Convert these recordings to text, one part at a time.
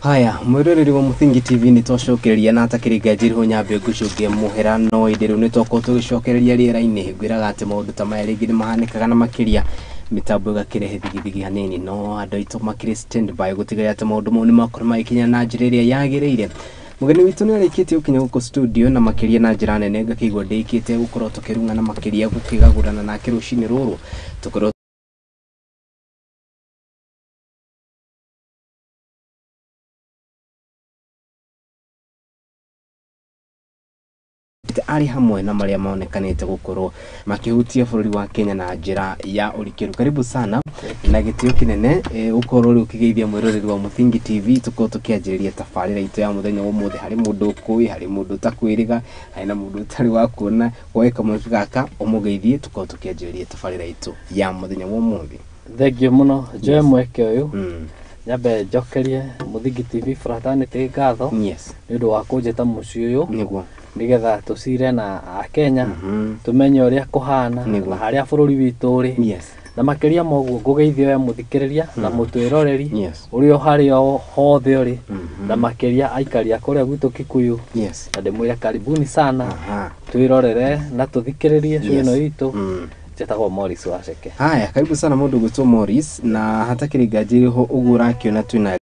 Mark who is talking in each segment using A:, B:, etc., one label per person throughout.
A: Haya, mwiroreri wa Muthingi TV, nĩ twacokereria na atakĩrĩ ngajĩrĩho nyambe ngũcũngie mũhera, no ĩndĩ rĩu nĩ twakorwo tũgĩcokereria rĩera-inĩ. Ngwĩraga atĩ maũndũ ta maya rĩngĩ nĩ mahanĩkaga na makĩria mĩtambo ĩgakĩrehe thigithigi hanini, no andũ aitũ makĩrĩ stand by gũtigĩrĩra atĩ maũndũ mau nĩ makorwo magĩkinya na njĩra ĩrĩa yagĩrĩire. Mũgeni witũ nĩ arĩkĩtie gũkinya gũkũ studio na makĩria na njĩra nene ngakĩigua ndĩkĩte gũkorwo tũkĩrung'ana makĩria gũkĩgagũrana nake rũcinĩ rũrũ tũkorwo arĩ hamwe na marĩa monekanĩte gũkorwo makĩhutia bũrũri wa Kenya na njĩra ya ũrikĩru. Karibu sana na gĩtĩo kĩnene, ũkorwo rĩu ũkĩgeithia mwĩroreri wa Muthingi TV, tũkorwo tũkĩanjĩrĩria tabarĩra itũ ya mũthenya wa ũmũthĩ. Harĩ mũndũ ũkũĩ, harĩ mũndũ ũtakwĩrĩga, harĩ na mũndũ ũtarĩ wa kuona, woe kamweke gaka ũmũgeithie, tũkorwo tũkĩanjĩrĩria tabarĩra itũ ya mũthenya wa ũmũthĩ.
B: Thengiũ mũno. Njoe mweke ũyũ nyambe njokerie Muthingi TV fraternity ngatho nĩ ũndũ wa kũnjĩta mũciĩ ũyũ nĩgetha tũcire na Akenya, tũmenye ũrĩa kũhana na harĩa bũrũri witũ ũrĩ, na makĩria ma ũguo ngũgeithia we mũthikĩrĩria na mũtwĩroreri ũrĩa o harĩa o hothe ũrĩ, na makĩria aikari a kũrĩa gwitũ Kikuyu, na ndĩmwĩre karibuni sana, twĩrorere na tũthikĩrĩrie show ĩno itũ. Njĩtagwo Morris Waceke.
A: Haya, karibu sana mũndũ gwĩtwo Morris, na hatakĩrĩ nganja ũguo ũrakĩona twĩna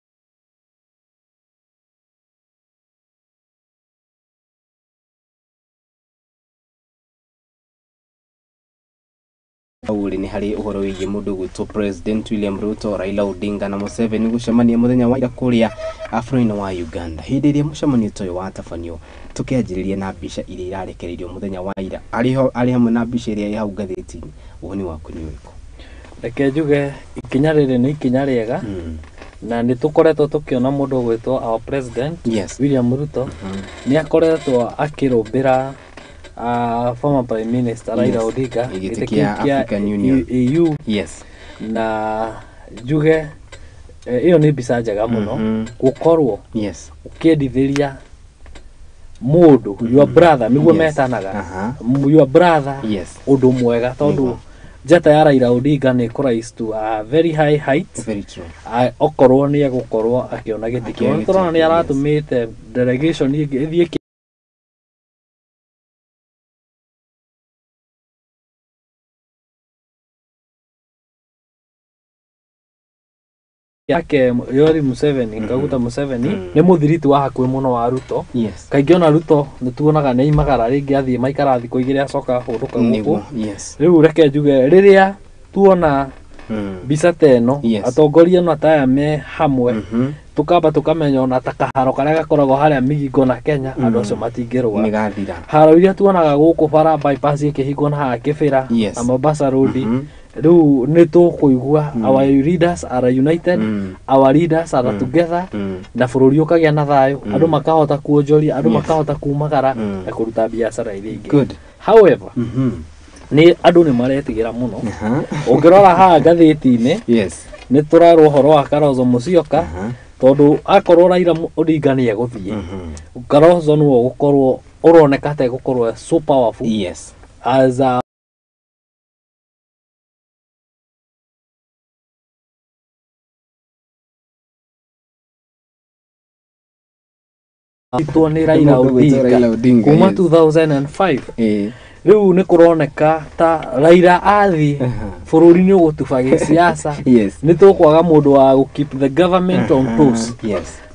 A: ũrĩ nĩ harĩ ũhoro wĩgiĩ mũndũ gwĩtwo President William Ruto, Raila Odinga na Museveni gũcemania mũthenya wa ira kũrĩa bũrũri-inĩ wa Uganda. Hĩndĩ ĩrĩa mũcemanio ta ũyũ watabanio, tũkĩanjĩrĩria na mbica iria irarekereirio mũthenya wa ira, arĩ hamwe na mbica ĩrĩa ĩ hau ngathĩti-inĩ, woni waku nĩ ũrĩkũ?
B: Reke njuge ikinya rĩrĩ nĩ ikinya rĩega, na nĩ tũkoretwo tũkĩona mũndũ ũgwĩtwo our president William Ruto nĩ akoretwo akĩrũmbĩra former prime minister Raila Odinga
A: gĩtĩ
B: gĩtĩ
A: kĩa
B: kĩu kĩa
A: African Union.
B: AU, na njuge ĩyo nĩ mbica njega mũno gũkorwo ũkĩendithĩria mũndũ your brother, nĩguo metanaga, your brother, ũndũ mwega, tondũ njata ya Raila Odinga nĩ ĩkũ to a very high height
A: Very true.
B: Okorwo nĩ egũkorwo akĩona gĩtĩ kĩu.
A: Akĩoya
B: Nĩ tũrona
A: gĩtĩ
B: nĩ
A: kĩu, yes.
B: aratũmĩte delegation ĩngĩ ĩthiĩ yake Yoweri Museveni, Kaguta Museveni, nĩ mũthiriti wa hakuhĩ mũno wa Ruto. Kaingĩ ona Ruto nĩ tuonaga nĩ aimagara rĩngĩ athiĩ maikara thikũ 2 acoka ahũndũka gũkũ. Rĩu reke njuge rĩrĩa tuona mbica ta ĩno, atongoria ĩno ta aya me hamwe, tukamba tukamenya ona ta kaharo karĩa gakoragwo harĩa Migingo na Kenya, andũ acio matingĩrũa.
A: Nĩ gathira.
B: Haro iria tuonaga gũkũ bara bypass ĩkĩhingwo na haha Kĩbĩra na Mombasa Road, rĩu nĩ tũkũigua our leaders are united, our leaders are together, na bũrũri ũkagĩa na thayũ, andũ makahota kuonjoria, andũ makahota kumagara na kũruta biacara iria ingĩ. However, nĩ andũ nĩ maretigĩra mũno. Ũngĩrora haha ngathĩti-inĩ, nĩ tũrarwo ũhoro wa Kalonzo Musyoka, tondũ akorwo Raila Odinga nĩ egũthiĩ, Kalonzo nĩwe ũgũkorwo ũroneka ta egũkorwo so powerful as a itwo nĩ Raila
A: Mũndũ ũgwĩtwo Raila
B: Odinga
A: Odinga,
B: kuma 2005. Rĩu nĩ kũroneka ta Raila athiĩ, bũrũri nĩ ũgũtuba gĩsiasa. Nĩ tũkwaga mũndũ wa gũ keep the government on toes,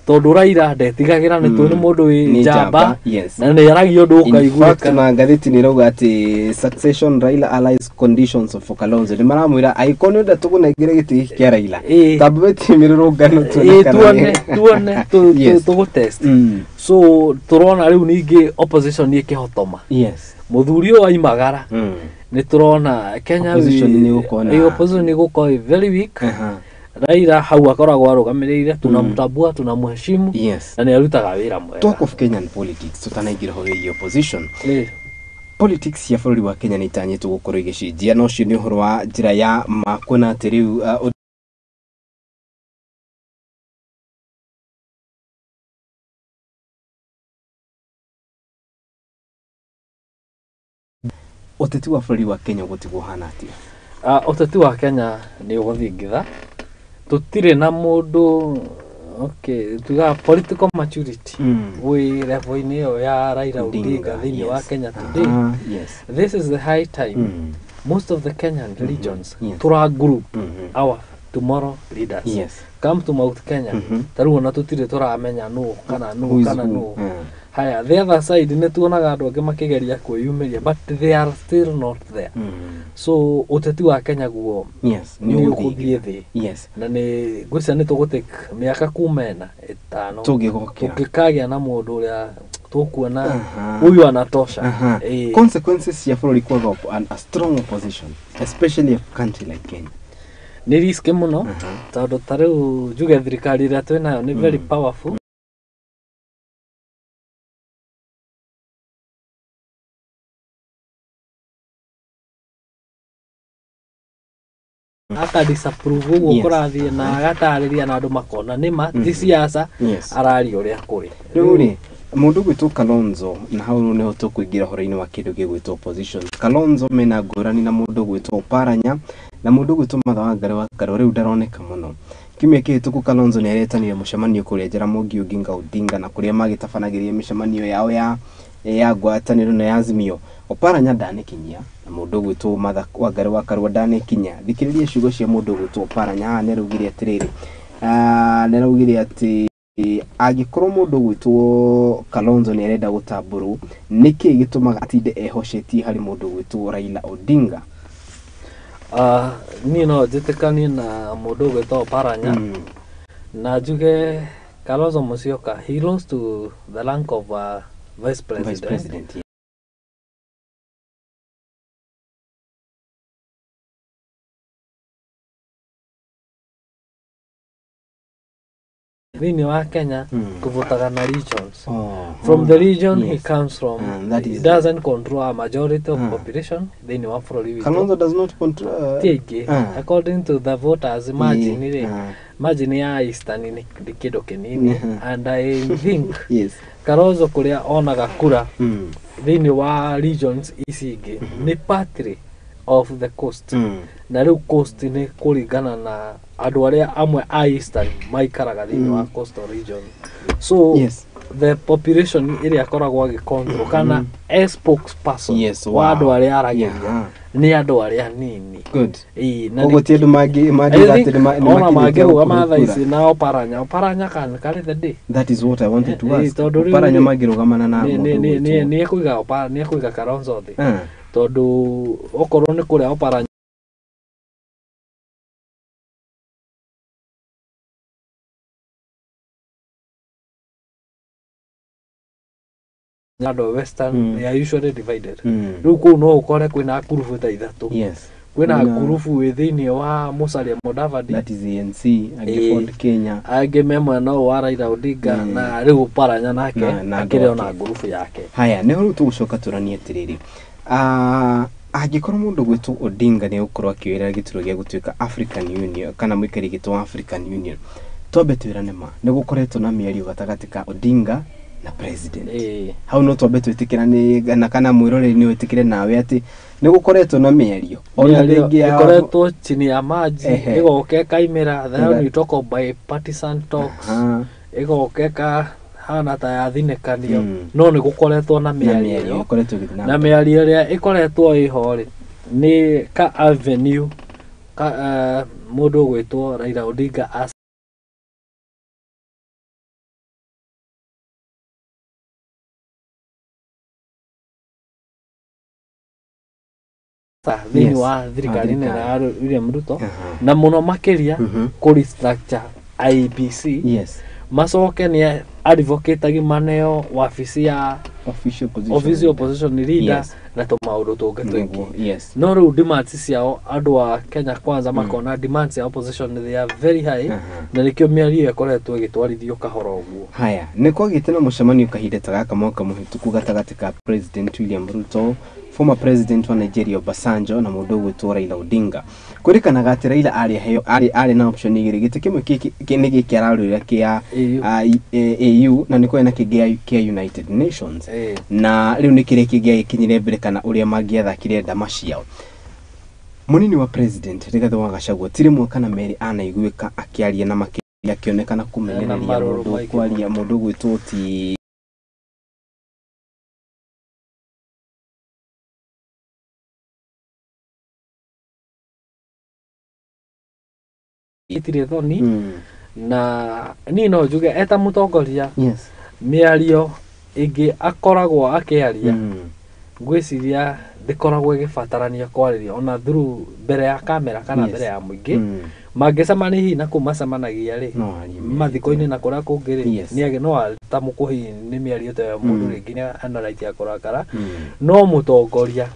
B: tondũ Raila ndetigagĩra, nĩ tũĩ nĩ mũndũ wĩ
A: Nĩ
B: njamba
A: njamba, yes.
B: na nĩ aragia ũndũ
A: In fact,
B: ũkaiguĩka.
A: na ngathĩti nĩ ĩrauga atĩ succession Raila allies conditions for Kalonzo, nĩ maramwĩra angĩkorwo nĩ ũrenda tũkũnengere gĩtĩ gĩkĩ kĩa Raila, tamba wĩtie mĩrũrũngano tuone kana
B: tuone tuone tũgũtest. So tũrona rĩu ningĩ opposition ĩkĩhotoma, mũthuri ũyũ aimagara, nĩ tũrona Kenya
A: Opposition nĩ ĩgũkorwo
B: opposition nĩ ĩgũkorwo ĩ very weak. Raila hau akoragwo arũgamĩrĩire, tunamtambua, tunamheshimu, na nĩ arutaga wĩra mwega.
A: Talk of Kenyan politics, tũtanaingĩra ũhoro wĩgiĩ opposition, politics cia bũrũri wa Kenya nĩ itanyĩtwo gũkorwo igĩcenjia, na ũcio nĩ ũhoro wa njĩra ya ma kuona atĩ rĩu ũteti wa bũrũri wa Kenya ũgũtigwo ũhana atĩa?
B: Ũteti wa Kenya nĩ ũgũthingitha, tũtirĩ na mũndũ Okay, tuga political maturity wĩ level-inĩ ĩyo ya Raila Odinga thĩinĩ wa Kenya today. This is the high time. Most of the Kenyan regions tura group our tomorrow leaders. Come to Mount Kenya, ta rĩu ona tũtirĩ tũramenya nũ kana nũ kana nũ. Haya, the other side nĩ tuonaga andũ angĩ makĩgeria kwĩyumĩria, but they are still not there. So ũteti wa Kenya guo nĩ ũgũthiĩ thĩ. Na nĩ ngwĩciria nĩ tũgũtake mĩaka kuma ĩna ĩtano
A: tũngĩgokĩra
B: tũngĩkagĩa na mũndũ ũrĩa tũkuona huyu anatosha.
A: Consequences cia bũrũri kwaga a strong opposition, especially a country like Kenya,
B: nĩ risk mũno, tondũ ta rĩu njuge thirikari ĩrĩa twĩnayo nĩ very powerful. Aka disapprove ũguo kũrathiĩ na agatarĩria na andũ makona nĩ ma ti siasa, araria ũrĩa kũrĩ.
A: Rĩu rĩ, mũndũ gwĩtwo Kalonzo, na hau rĩu nĩho tũkũingĩra ũhoro-inĩ wa kĩndũ gĩgwĩtwo opposition. Kalonzo mena ngũrani na mũndũ gwĩtwo Oparanya na mũndũ gwĩtwo Martha Wangari wa Karua rĩu ndaroneka mũno. Kiumia kĩhĩtũku Kalonzo nĩ aretanire mũcemanio kũrĩa Jaramogi Oginga Odinga na kũrĩa magĩtabanagĩria mĩcemanio yao ya ngwatanĩro na ya Azimio. Oparanya ndanekinyia na mũndũ gwĩtwo Martha Wangari wa Karua ndanekinya. Thikĩrĩria ciugo cia mũndũ gwĩtwo Oparanya haha, nĩaraugire atĩrĩrĩ, nĩaraugire atĩ angĩkorwo mũndũ gwĩtwo Kalonzo nĩ arenda gũtambũrwo, nĩkĩ gĩtũmaga atinde ehocetie harĩ mũndũ gwĩtwo Raila Odinga?
B: Niĩ no njĩtĩkanie na mũndũ ũgwĩtwo Oparanya na njuge Kalonzo Musyoka, he rose to the rank of vice president.
A: Vice president.
B: Thĩinĩ wa Kenya kũvotaga na regions. From the region he comes from,
A: that
B: he
A: is
B: doesn't control a majority of population thĩinĩ wa bũrũri witũ.
A: Kalonzo does not control.
B: Ti aingĩ. According to the voters margin rĩ, margin ya Eastern nĩ kĩndũ kĩnini, and I think Kalonzo kũrĩa onaga kura thĩinĩ wa regions ici ingĩ nĩ partly of the coast. Na rĩu coast nĩ kũringana na andũ arĩa amwe a Eastern maikaraga thĩinĩ wa coastal region. So the population ĩrĩa akoragwo agĩcontrol kana a spokesperson wa andũ arĩa aragĩria nĩ andũ arĩa nini.
A: Good.
B: Ĩĩ, na
A: Koguo ti andũ mangiuga
B: I
A: atĩ
B: think
A: nĩ
B: ona
A: makinyĩte
B: mangĩrũgama
A: gũkũhe
B: thaa
A: kura.
B: ici na Oparanya, Oparanya can carry the day.
A: That is what I wanted to ask.
B: Tondũ rĩu
A: Oparanya
B: rĩ,
A: mangĩrũgamana na mũndũ gwĩtwo
B: nĩ ekũiga nĩ ekũiga Kalonzo thĩ, tondũ okorwo nĩ kũrĩa Oparanya andũ a Western, they are usually divided. Rĩu kũu no ũkore kwĩna ngurubu ta ithatũ. Kwĩna ngurubu wĩ thĩinĩ wa Musalia Mudavadi,
A: That is ANC, angĩ Ford Kenya,
B: angĩ me mwena ũyũ wa Raila Odinga, na rĩu Oparanya nake
A: na andũ
B: akĩrĩ ona
A: ake.
B: ngurubu yake.
A: Haya, nĩ rĩu tũgũcoka tũranie atĩrĩrĩ, angĩkorwo mũndũ gwĩtwo Odinga nĩ egũkorwo akĩoera gĩturwa gĩa gũtuĩka African Union kana mũikari gĩtĩ wa African Union, twambe twĩrane ma nĩ gũkoretwo na mĩario gatagatĩ ka Odinga na president. Hau no twambe twĩtĩkĩrane na kana mwĩroreri nĩ wĩtĩkĩre nawe atĩ nĩ gũkoretwo na mĩario ona
B: Mĩario
A: rĩngĩ
B: ĩkoretwo chini ya maji, ĩgoka ĩkaimĩra. Then we talk of bipartisan talks, ĩgoka ĩkahana ta yathinĩkanio, no nĩ gũkoretwo na
A: na
B: mĩario
A: mĩario
B: ĩyo.
A: ĩkoretwo ĩgĩthiĩ na
B: Na
A: mbere.
B: mĩario ĩrĩa ĩkoretwo ĩho rĩ, nĩ ka avenue ka mũndũ ũgwĩtwo Raila Odinga thĩinĩ wa thirikari nene
A: thirikari.
B: ya William Ruto, na mũno makĩria kũ restructure IEBC, macoke nĩ advocate maneo wabici ya
A: Official position.
B: Official opposition leader na tũmaũndũ tũngĩ tũingĩ. No rĩu demands ciao andũ a Kenya Kwanza makona demands ya opposition they are very high, na nĩkĩo mĩario ĩyo ĩkoretwo ĩgĩtwarithio kahora ũguo.
A: Haya, nĩ kwagĩte na mũcemanio kahinda ta gaka mwaka mũhĩtũku gatagatĩ ka President William Ruto, former president wa Nigeria Obasanjo na mũndũ ũgwĩtwo Raila Odinga. Kwĩrĩkanaga atĩ Raila arĩ aheo arĩ na option igĩrĩ, gĩtĩ kĩmwe nĩ gĩkĩ ararũĩra kĩa
B: AU.
A: AU na nĩ kũrĩ na kĩngĩ kĩa United Nations, na rĩu nĩ kĩrĩa kĩngĩ gĩkinyire mbere kana ũrĩa mangĩathakire ndama ciao. Mũnini wa president Rigathĩ wa Gachagua ti rĩmwe kana merĩ anaiguĩka akĩaria na makĩria Akĩonekana kũmenereria
B: marũrũ
A: mũndũ
B: maingĩ
A: kwaria mũndũ ũgwĩtwo ti
B: Itirĩ thoni. Na niĩ no njuge eta mũtongoria, mĩario ĩngĩ akoragwo akĩaria, ngwĩciria ndĩkoragwo ĩgĩbatarania kwarĩria ona through mbere ya kamera kana mbere ya mũingĩ. Mangĩcemania hihi na kũu macemanagia rĩ,
A: No arie mĩario.
B: Mathiko-inĩ na kũrĩa kũngĩ rĩ, nĩ no atamũkwo hihi nĩ mĩario ta ĩyo, mũndũ rĩngĩ nĩ ana right ya kũrakara, no mũtongoria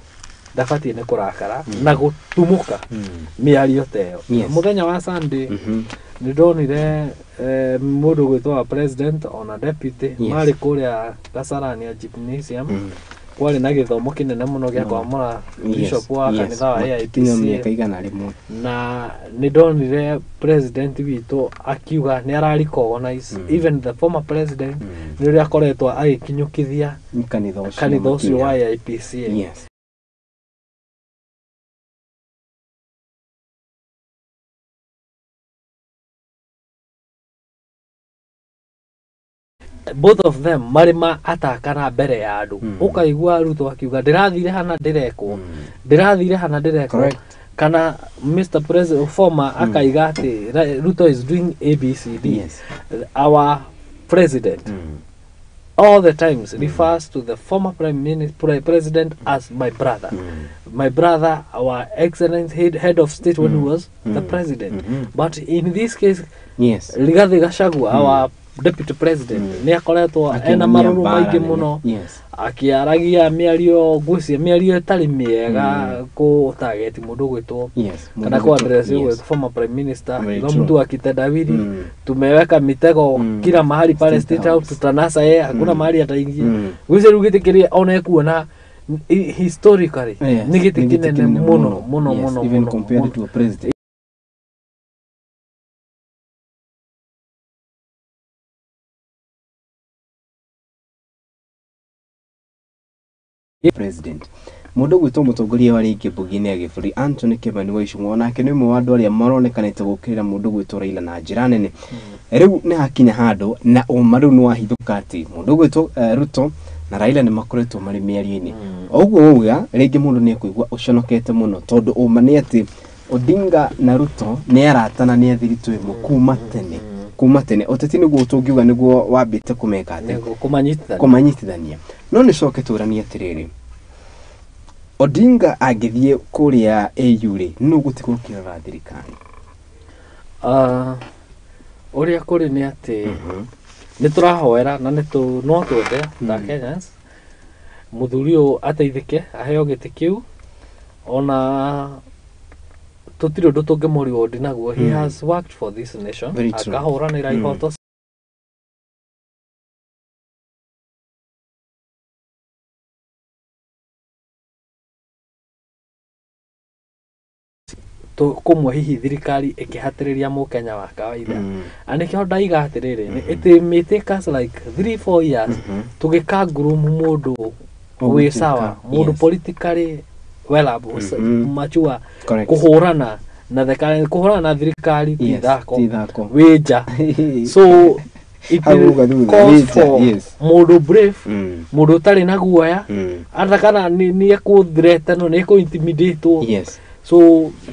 B: ndabatiĩ nĩ kũrakara na gũtumũka mĩario ta ĩyo. Mũthenya wa Sunday nĩ ndonire mũndũ gwĩtwo wa president ona deputy marĩ kũrĩa Kasarani ya gymnasium. Kwarĩ na gĩthomo kĩnene mũno gĩa kwamũra bishop wa kanitha wa
A: Makinya
B: AIPCA.
A: Mĩaka 100.
B: Na nĩ ndonire president witũ akiuga nĩ ara recognize even the former president nĩ ũrĩa akoretwo agĩkinyũkithia
A: kanitha ũcio
B: kanitha ũcio wa
A: makinya.
B: AIPCA. Both of them marĩ ma atakana mbere ya andũ. Ũkaigua Ruto akiuga ndĩrathire hana ndĩrekwo, ndĩrathire hana ndĩrekwo, kana Mr President former akaiga atĩ Ruto is doing ABCD. Our president all the times refers to the former prime minister president as my brother, my brother, our excellent head of state when he was the president. But in this case, Rigathi Gachagua, our deputy president, nĩ akoretwo ena
A: Akĩonania
B: marũrũ
A: mbara
B: maingĩ
A: nene.
B: Mũno, akĩaragia mĩario, ngwĩciria mĩario ĩtarĩ mĩega kũ target mũndũ ũgwĩtwo kana
A: Mũndũ
B: kwa address
A: yes.
B: former prime minister.
A: Very
B: Ilo
A: true.
B: mtu akitendawili, tumeweka mitego kila mahali pale
A: State
B: State House,
A: House.
B: tutanasa yeye, hakuna mahali ataingia. Gwĩciria rĩu gĩtĩ kĩrĩa ona ekuona historically nĩ gĩtĩ
A: Nĩ gĩtĩ
B: kĩnene
A: kĩnene
B: mũno mũno mũno
A: Even
B: mũno
A: compared
B: mũno.
A: to a president. President mũndũ ũgwĩtwo mũtongoria wa rĩngĩ mbunge-inĩ ya gĩbũrũri Anthony Kimani wa Ichung'wa onake nĩ ũmwe wa andũ arĩa maronekanĩte gũkĩrĩra mũndũ ũgwĩtwo Raila na njĩra nene. Rĩu nĩ hakinya handũ na ũma rĩu nĩ wahithũka atĩ mũndũ ũgwĩtwo Ruto na Raila nĩ makoretwo marĩ mĩario-inĩ. Ũguo wauga rĩngĩ mũndũ nĩ ekũigua ũconokete mũno tondũ ũma nĩ atĩ Odinga na Ruto nĩ arata na nĩ athiritũ ĩmwe kuma tene, kuma tene. Ũteti nĩguo tũngiuga nĩguo wambĩte kũmeka atĩ
B: Nĩguo kũmanyitithania.
A: Kũmanyitithania. No nĩ coke tũranie atĩrĩrĩ, Odinga angĩthiĩ kũrĩa AU rĩ, nũ gũtigwo ũkĩrora thirikari?
B: Ah, ũrĩa kũrĩ nĩ atĩ nĩ tũrahoera na nĩ tũ no twende ta Kenyans mũthuri ũyũ ateithĩke aheo gĩtĩ kĩu, ona tũtirĩ ũndũ tũngĩmũ naguo. He has worked for this nation.
A: Very true.
B: Akahũranĩra ihoto kũmwe hihi thirikari ĩkĩhatĩrĩria mũkenya wa kawaida. Na nĩkĩo ndaiga atĩrĩrĩ, it may take us like 3 4 years tũgĩkangurumu mũndũ wĩ
A: Ũgũtuĩka,
B: sawa, mũndũ politically well up, mature, kũhũrana na the current, kũhũrana na thirikari ti ithako.
A: Ti ithako.
B: Wĩ nja, so it
A: Hau
B: will
A: uga thutha,
B: calls
A: wĩ nja,
B: for mũndũ brave, mũndũ ũtarĩ na guoya, ata kana nĩ ekũthreatenwo, nĩ ekũ-intimidatwo. So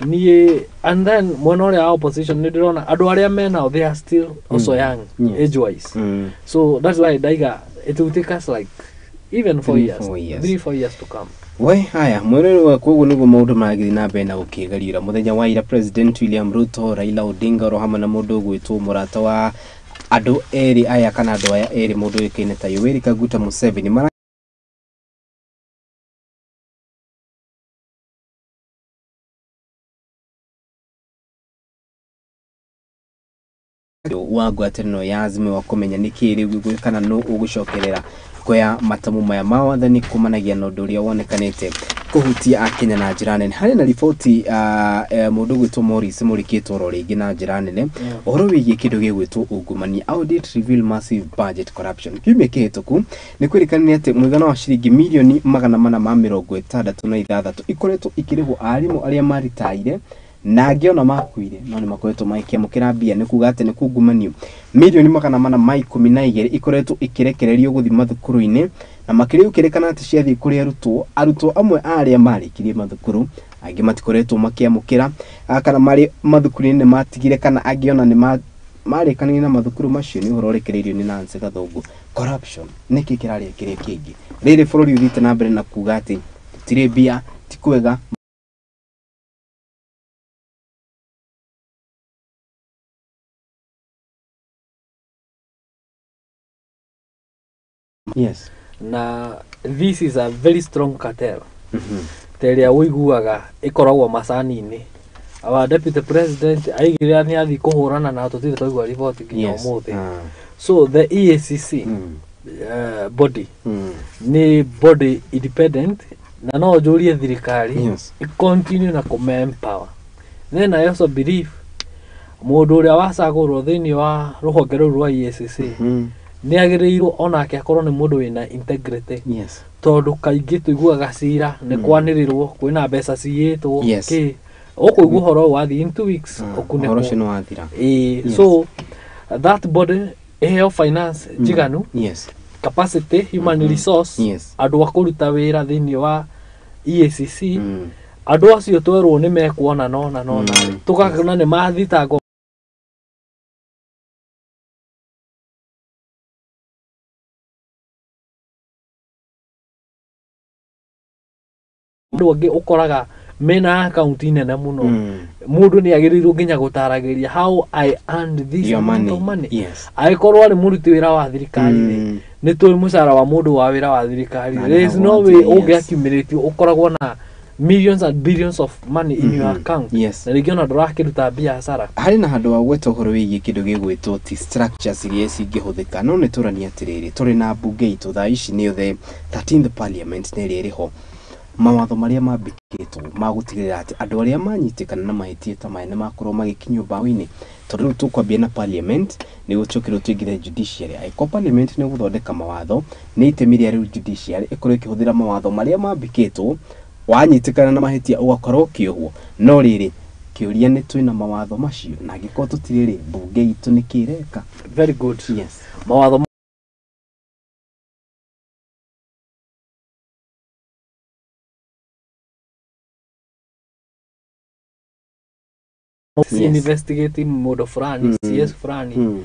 B: niĩ, and then mwena ũrĩa wa opposition nĩ ndĩrona andũ arĩa menao, they are still also young age wise. So that's why ndaiga it will take us like even 4
A: Three,
B: years,
A: 4 years.
B: 3 4 years to come.
A: We haya mwĩrĩrĩ wa koguo nĩguo maũndũ maragĩthiĩ na mbere na gũkĩgariũra. Mũthenya wa ira President William Ruto, Raila Odinga oro hamwe na mũndũ ũgwĩtwo mũrata wa andũ erĩ aya kana andũ aya erĩ, mũndũ ũĩkaine ta Yoweri Kaguta Museveni, mara wa ngwatanĩro ya Azimio wa kũmenya nĩkĩ rĩu kana nũ ũgũcokerera kuoya matamu maya ma wathani kumanagia na ũndũ ũrĩa wonekanĩte kũhutia akenya na njĩra nene. Harĩ na riboti mũndũ ũgwĩtwo Morris mũrĩkĩtwo oro rĩngĩ na njĩra nene ũhoro wĩgiĩ kĩndũ gĩgwĩtwo ungumania. Audit reveal massive budget corruption. Kiumia kĩhĩtũku nĩ kwĩrĩkanire atĩ mũigana wa ciringi mirioni 466 ikoretwo ikĩrĩhwo arimũ arĩa maritaire. Na angĩ ona makuire no nĩ makoretwo magĩkĩamũkĩra mbia, nĩ kuga atĩ nĩ kungumanio. Mirioni 412 ikoretwo ikĩrekererio gũthiĩ mathukuru-inĩ, na makĩria gũkĩrĩkana atĩ ciathiĩ kũrĩ arutwo. Arutwo amwe arĩa marĩkirie mathukuru, angĩ matikoretwo makĩamũkĩra, kana marĩ mathukuru-inĩ nĩ matigire, kana angĩ ona nĩ marĩkanire na mathukuru macio. Nĩ ũhoro ũrekereirio nĩ Nancy Gathungu. Corruption nĩkĩ kĩrarĩa kĩrĩa kĩngĩ rĩrĩ bũrũri ũthiĩte na mbere na kuga atĩ tũtirĩ mbia, ti kwega. Yes.
B: Na this is a very strong cartel ta ĩrĩa ũiguaga ĩkoragwo macani-inĩ. Our deputy president aigire nĩ athiĩ kũhũrana na tũtirĩ twaigua riboti nginya ũmũthĩ. So the EACC body nĩ body independent, na no njũrie thirikari continue na kũme empower. Then I also believe mũndũ ũrĩa wacagũrwo thĩinĩ wa rũhonge rũu rwa EACC nĩ agĩrĩirwo onake akorwo nĩ mũndũ wĩna integrity, tondũ kaingĩ tũiguaga cira nĩ kwanĩrĩrwo kwĩna mbeca ciyĩtwo kĩ ũkũigua ũhoro ũyũ wathiĩ in 2 weeks
A: ũhoro ũcio
B: ũkunĩkwo.
A: Nĩ wathira.
B: Ĩĩ, so that body ĩheo finance njiganu, capacity, human resource, andũ a kũruta wĩra thĩinĩ wa EACC. Andũ acio twerwo nĩ mekuona nona nona tũgakona nĩ mathitangwo. Andũ angĩ ũkoraga mena akaunti nene mũno. Mũndũ nĩ agĩrĩirwo nginya gũtaragĩria how I earned this
A: Your
B: amount
A: money.
B: of money. Angĩkorwo arĩ mũruti wĩra wa thirikari rĩ, nĩ tũĩ mũcara wa mũndũ wa wĩra wa thirikari.
A: Na
B: There is
A: nĩ
B: no way
A: yes.
B: ũngĩ accumulate ũkoragwo na millions and billions of money in your account na rĩngĩ ona ndũrakĩruta biacara.
A: Harĩ na handũ wa gweta ũhoro wĩgiĩ kĩndũ gĩgwĩtwo ti structures iria cingĩhũthĩka, no nĩ tũranie atĩrĩrĩ, tũrĩ na mbunge itũ thaa ici nĩyo the 13th parliament nĩ ĩrĩa ĩrĩ ho. Mawatho marĩa mambĩkĩtwo ma gũtigĩrĩra atĩ andũ arĩa manyitĩkana na mahĩtia ta maya nĩ makorwo magĩkinyio mbaũ-inĩ, tondũ rĩu tũkwambia na parliament nĩguo tũkĩrwo tũingĩre judiciary. Angĩkorwo parliament nĩ gũthondeka mawatho, nĩ itemi rĩa rĩu judiciary ĩkorwo ĩkĩhũthĩra mawatho marĩa mambĩkĩtwo, wanyitĩkana na mahĩtia ũgakorwo ũkĩohwo. No rĩrĩ, kĩũria nĩ twĩna mawatho macio? Na angĩkorwo tũtirĩ rĩ, mbunge itũ nĩ kĩ ĩreka?
B: Very good. Mawatho investigating mũndũ fulani, CS fulani.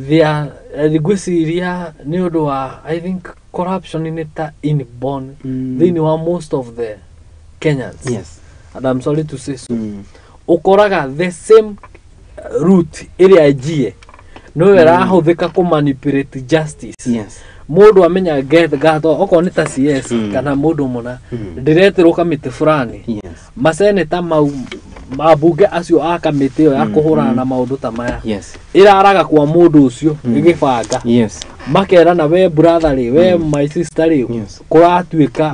B: They are ngwĩciria nĩ ũndũ wa, I think corruption nĩ ta inborn thĩinĩ wa most of the Kenyans, and I'm sorry to say so. Ũkoraga the same route ĩrĩa njie nĩyo ĩrahũthĩka kũ manipulate justice. Mũndũ amenya gatho okorwo nĩ ta CS kana mũndũ mũna, ndĩretĩrwo kamĩtĩ fulani, maseneta mau mambunge acio a kamĩtĩ ĩyo ya kũhũrana na maũndũ ta maya ĩraraga kwa mũndũ ũcio ĩgĩbanga, makerana, we brother rĩ, we my sister rĩ, kũratuĩka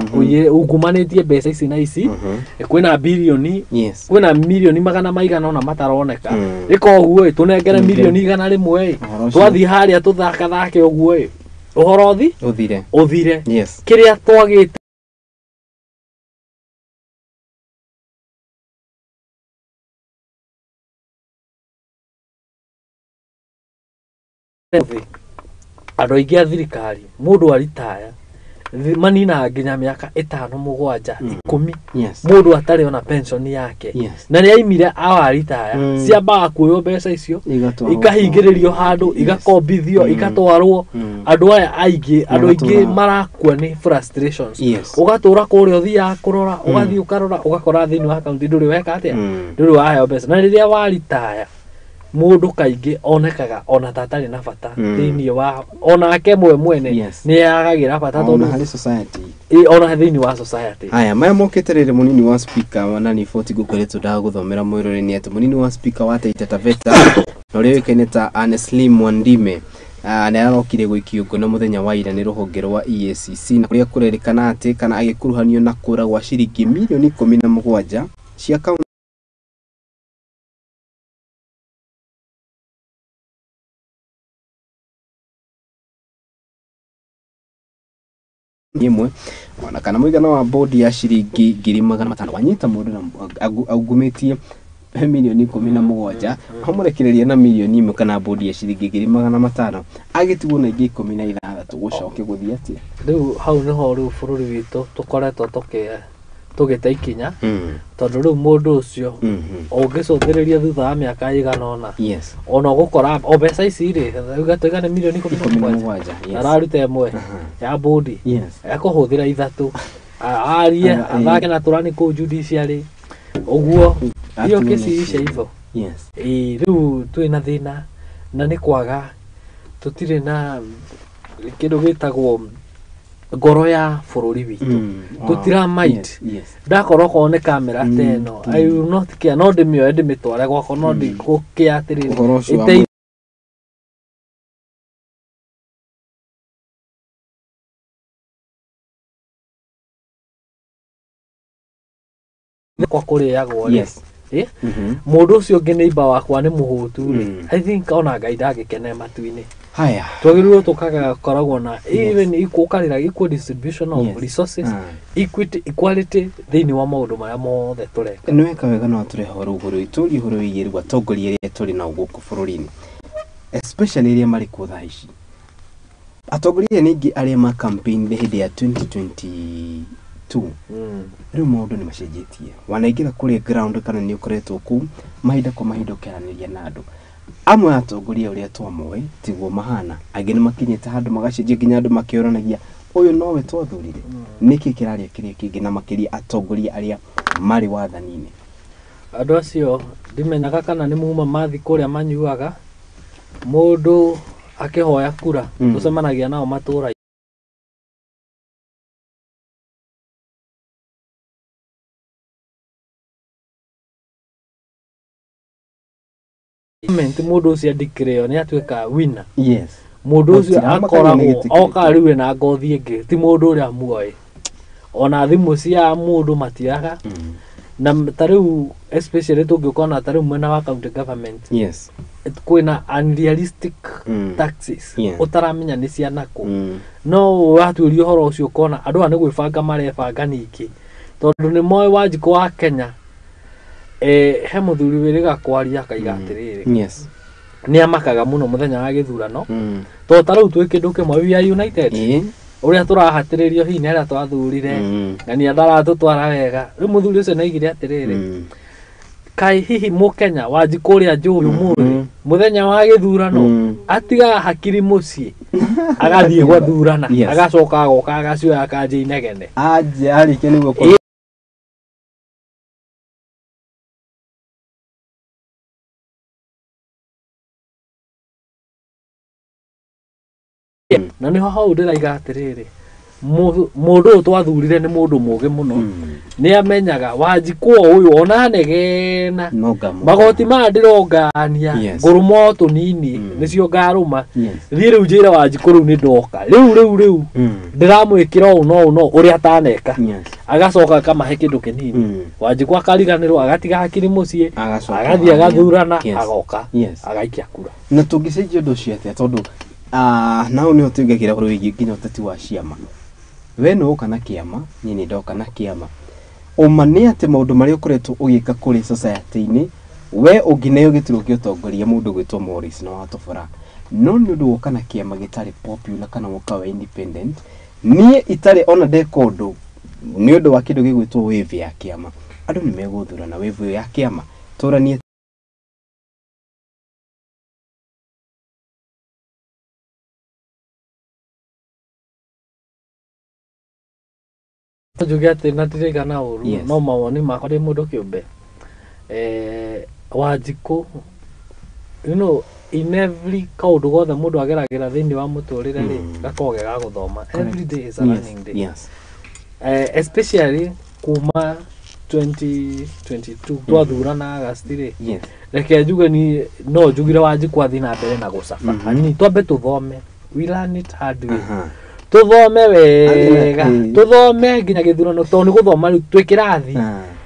B: ungumanĩtie mbeca ici na ici, kwĩna bilioni, kwĩna milioni magana maigana ona mataroneka. Ĩka ũguo ĩ, tũnengere milioni 100 ĩ,
A: Ũhoro ũcio-
B: twathiĩ harĩa tũthakathake ũguo ĩ, ũhoro ũthi
A: ũthire.
B: Ũthire. Kĩrĩa twagĩte thĩ, andũ aingĩ a thirikari, mũndũ aritaya maninaga nginya mĩaka 5, 7, 10, mũndũ atarĩ ona pension yake, na nĩ aimire awaritaya. Ciambaga kuoywo mbeca icio,
A: igatwarwo
B: ikahingĩrĩrio handũ, igakombithio, igatwarwo. Andũ aya aingĩ, andũ aingĩ
A: Magatũra-
B: marakua nĩ frustrations. Ũgatũra kũrĩa ũthiaga kũrora, ũgathiĩ ũkarora, ũgakora thĩinĩ wa akaunti ndũrĩ weka atĩa, ndũrĩ waheo mbeca. Na rĩrĩa waritaya, mũndũ kaingĩ onekaga ona ta atarĩ na bata thĩinĩ wa onake mwe mwene, nĩ yagagĩra bata
A: ona
B: tondũ
A: harĩ society.
B: Ĩ, ona thĩinĩ wa society.
A: Haya maya mokĩte rĩrĩ, mũnini wa speaker wa nani boti ngũkoretwo ndagũthomera mwĩrore nĩ atĩ mũnini wa speaker wa Taita Taveta na ũrĩa ũĩkaine ta Annesley Mwandime, nĩ arokire gũikio ngono mũthenya wa ira nĩ rũhonge rwa EACC, na kũrĩa kũrerĩkana atĩ kana agĩkuruhanio na kũra gwa ciringi mirioni 17 cia kaunti ĩmwe, ona kana mũigana wa bodi ya ciringi 500,000 wanyita mũndũ na aungumĩtie. Milioni 17 amũrekereria na milioni 1 kana bodi ya ciringi 500,000, agĩtigwo na ingĩ 16. Gũcoke gũthiĩ atĩa?
B: Rĩu hau nĩho rĩu bũrũri witũ tũkoretwo tũgĩte ikinya, tondũ rĩu mũndũ ũcio ũngĩcũthĩrĩria thutha wa mĩaka ĩigana ũna, ona ũgũkora o mbeca ici rĩ, tuiga nĩ milioni ikũmi na
A: ikũmi na
B: mũgwanja
A: mũgwanja, yes.
B: Araruta 1 ya bodi, ekũhũthĩra 3 arie, athake na tũrani kũu judiciary ũguo hiyo
A: Atumia
B: kesi
A: nĩ
B: ishe hivyo. Ĩĩ, rĩu twĩna thĩna na nĩ kwaga tũtirĩ na kĩndũ gĩtagwo ngoro ya bũrũri witũ. Tũtira mind. Ndakorwo okorwo nĩ kamera ta ĩno, I will not care, no ndĩmĩoe ndĩmĩtware gwakwa, no ndikũkĩa atĩrĩrĩ
A: Ũhoro ũcio wa
B: kwa kũrĩagwo rĩ, mũndũ ũcio ũngĩ neighbor wakwa nĩ mũhũtu rĩ, I think ona Ngai ndangĩkene matu-inĩ.
A: Haya.
B: Twagĩrĩirwo tũkaga koragwo na even equal karĩra equal distribution of resources, equity, equality thĩinĩ wa maũndũ marĩa mothe tũreka.
A: Nĩ weka wega no atũrehe ũhoro ũhoro tũrie ũhoro wĩgiĩ rĩu atongoria arĩa tũrĩ nao gũkũ bũrũri-inĩ, especially arĩa marĩ kuo thaa ici. Atongoria nĩ aingĩ arĩa ma campaign hĩndĩ ya 2022. Rĩu maũndũ nĩ macenjetie, wanaingĩra kũrĩa ground kana nĩ ũkoretwo kũu mahinda kwa mahinda ũkĩaranĩria na andũ amwe a atongoria, ũrĩa twamoĩ tiguo mahana. Angĩ nĩ makinyĩte handũ magacenjia nginya andũ makĩũranagia, ũyũ nowe twathurire? Nĩkĩ kĩrarĩa kĩrĩa kĩngĩ, na makĩria atongoria arĩa marĩ wathani-inĩ?
B: Andũ acio ndimenyaga kana nĩ muma mathi kũrĩa manyuaga mũndũ akĩhoya kura. Tũcemanagia nao matũra moment mũndũ ũcio andikĩrĩo nĩ atuĩka winner. Mũndũ ũcio
A: Gũtiramakania nĩ
B: akoragwo
A: gĩtĩ kĩrĩkũ.
B: Oka rĩu ena ngothi ĩngĩ, ti mũndũ ũrĩa muoĩ, ona thimũ cia mũndũ matioyaga. Na ta rĩu especially tũngĩkona ta rĩu mwena wa county government, kwĩna unrealistic taxes ũtaramenya nĩ cia nakũ. No watuĩria ũhoro ũcio ũkona andũ aya nĩ gwĩbanga marebanga ningĩ, tondũ nĩ moĩ Wanjikũ wa Kenya, he mũthuri wĩrĩga kwaria akaiga atĩrĩrĩ, nĩ amakaga mũno mũthenya wa gĩthurano, tondũ ta rĩu twĩ kĩndũ kĩmwe, we are united. Ũrĩa tũrahatĩrĩrio hihi nĩ arĩa twathurire, ng'ania ndaratũtwara wega. Rĩu mũthuri ũcio nĩaigire atĩrĩrĩ, kaĩ hihi mũkenya Wanjikũ ũrĩa njũĩ ũmũthĩ mũthenya wa gĩthurano atigaga hakiri mũciĩ agathiĩ gwathurana, agacoka agoka agacioya akanjia inegene?
A: Aje arĩkia nĩguo
B: Na nĩho hau ndĩraiga atĩrĩrĩ, mũndũ ũyũ twathurire nĩ mũndũ mũgĩ mũno. Nĩ amenyaga Wanjikũ o ũyũ ona negena
A: No ngamũ.
B: Magoti maya ndĩrongania, ngũrũma o tũnini, nĩcio ngarũma. Thiĩ rĩu njĩre Wanjikũ rĩu nĩ ndoka rĩu rĩu rĩu, ndĩramwĩkĩra ũũ no ũũ no ũrĩa ataneka. Agacoka akamahe kĩndũ kĩnini. Wanjikũ akariganĩrwo, agatiga hakiri mũciĩ,
A: Agacoka
B: agathiĩ agathurana, agoka, agaikia kura.
A: Na tũngĩcenjia ũndũ ũcio atĩa? Tondũ nao nĩho tũingagĩra ũhoro wĩgiĩ nginya ũteti wa ciama. We nĩ woka na kĩama, niĩ nĩ ndoka na kĩama. Ũma nĩ atĩ maũndũ marĩa ũkoretwo ũgĩka kũrĩ society-inĩ, we ũngĩneo gĩturwa kĩa ũtongoria mũndũ gwĩtwo Morris na watobora, no nĩ ũndũ woka na kĩama gĩtarĩ popular kana woka we independent, niĩ itarĩ ona ndeka ũndũ, nĩ ũndũ wa kĩndũ gĩgwĩtwo wave ya kĩama, andũ nĩ megũthura na wave ĩyo ya kĩama. Tũranie.
B: Njuge atĩ na ndiraiga na ũru, no mawoni makwa ndĩ mũndũ kĩũmbe, Wanjikũ, in every kaũndũ gothe mũndũ ageragĩra thĩinĩ wa mũtũrĩre rĩ, gakoragwo ge ga gũthoma. Every day is a learning day. Especially kuma 2022 twathurana August rĩ, reke njuge ni no njugire Wanjikũ athiĩ na mbere na gũcaba hanini, twambe tũthome, we learn it hard way. Tuthome wega, tuthome nginya gĩthurano tondũ nĩ gũthoma rĩu twĩ kĩrathi.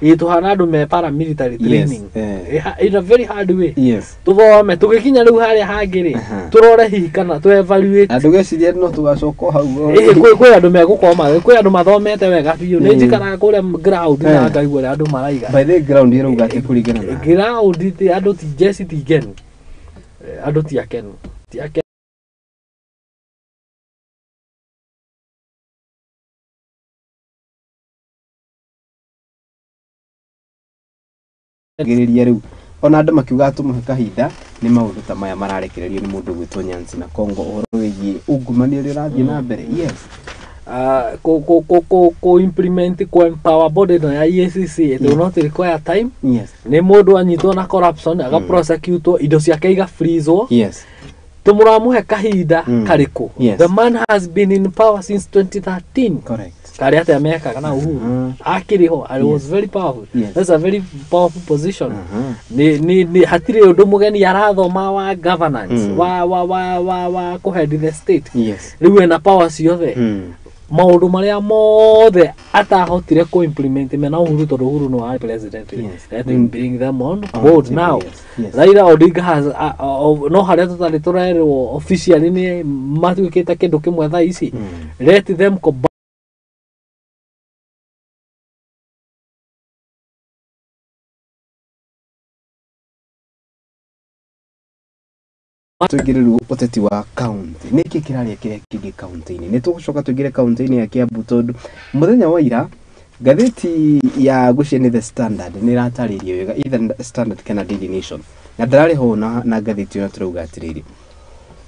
B: Ĩ tũhana andũ me paramilitary training. In a very hard way. Tuthome tũgĩkinya rĩu harĩa hangĩ rĩ, tũrore hihi kana tũ evaluate.
A: Andũ geciria no tũgacoka hau.
B: Kwĩ andũ megũkoma, kwĩ andũ mathomete wega biũ. Nĩ njikaraga kũrĩa ground na ngaigua ũrĩa andũ maraiga.
A: By the ground ĩrauga atĩ kũringana na
B: ground ti andũ ti jeci ti ngenu. Andũ ti akenu. Ti akenu.
A: Gĩrĩria rĩu ona andũ makiuga tũmũhe kahinda nĩ maũndũ ta maya mararekererio nĩ mũndũ gwĩtwo Nyansi na Kongo ũhoro wĩgiĩ ungumania ũrĩa ũrathiĩ na mbere. Yes.
B: Ko implement ko empower body ĩno ya EACC, it will not require time.
A: Yes.
B: Nĩ mũndũ anyitwo na corruption aga prosecute indo ciake iga freezwo.
A: Yes.
B: Tũmũramũhe kahinda karĩkũ?
A: Yes.
B: The man has been in power since 2013.
A: Correct.
B: Karĩa atĩa mekaga na Uhuru akĩrĩ ho, I was very powerful.
A: Yes.
B: That's a very powerful position. Ni hatirĩ ũndũ mũgeni arathoma wa governance, wa kũhead the state.
A: Yes.
B: Rĩu ena power ciothe. Maũndũ marĩa mothe atahotire kũ implement mena Uhuru tondũ Uhuru no arĩ president.
A: Yes.
B: Let him bring them on board now.
A: Yes. Yes.
B: Raila Odinga has no harĩa tũtarĩ tũrerwo officially nĩ matuĩkĩte kĩndũ kĩmwe thaa ici. Let them combine.
A: Tũingĩre rĩu ũteti wa kaunti. Nĩkĩ kĩrarĩa kĩrĩa kĩngĩ kaunti-inĩ? Nĩ tũgũcoka tũingĩre kaunti-inĩ ya Kiambu tondũ mũthenya wa ira ngathĩti ya ngwĩciria nĩ The Standard nĩ ĩratarĩirie wega, either Standard kana Daily Nation, na ndararĩhwo na ngathĩti ĩyo tũrauga atĩrĩrĩ,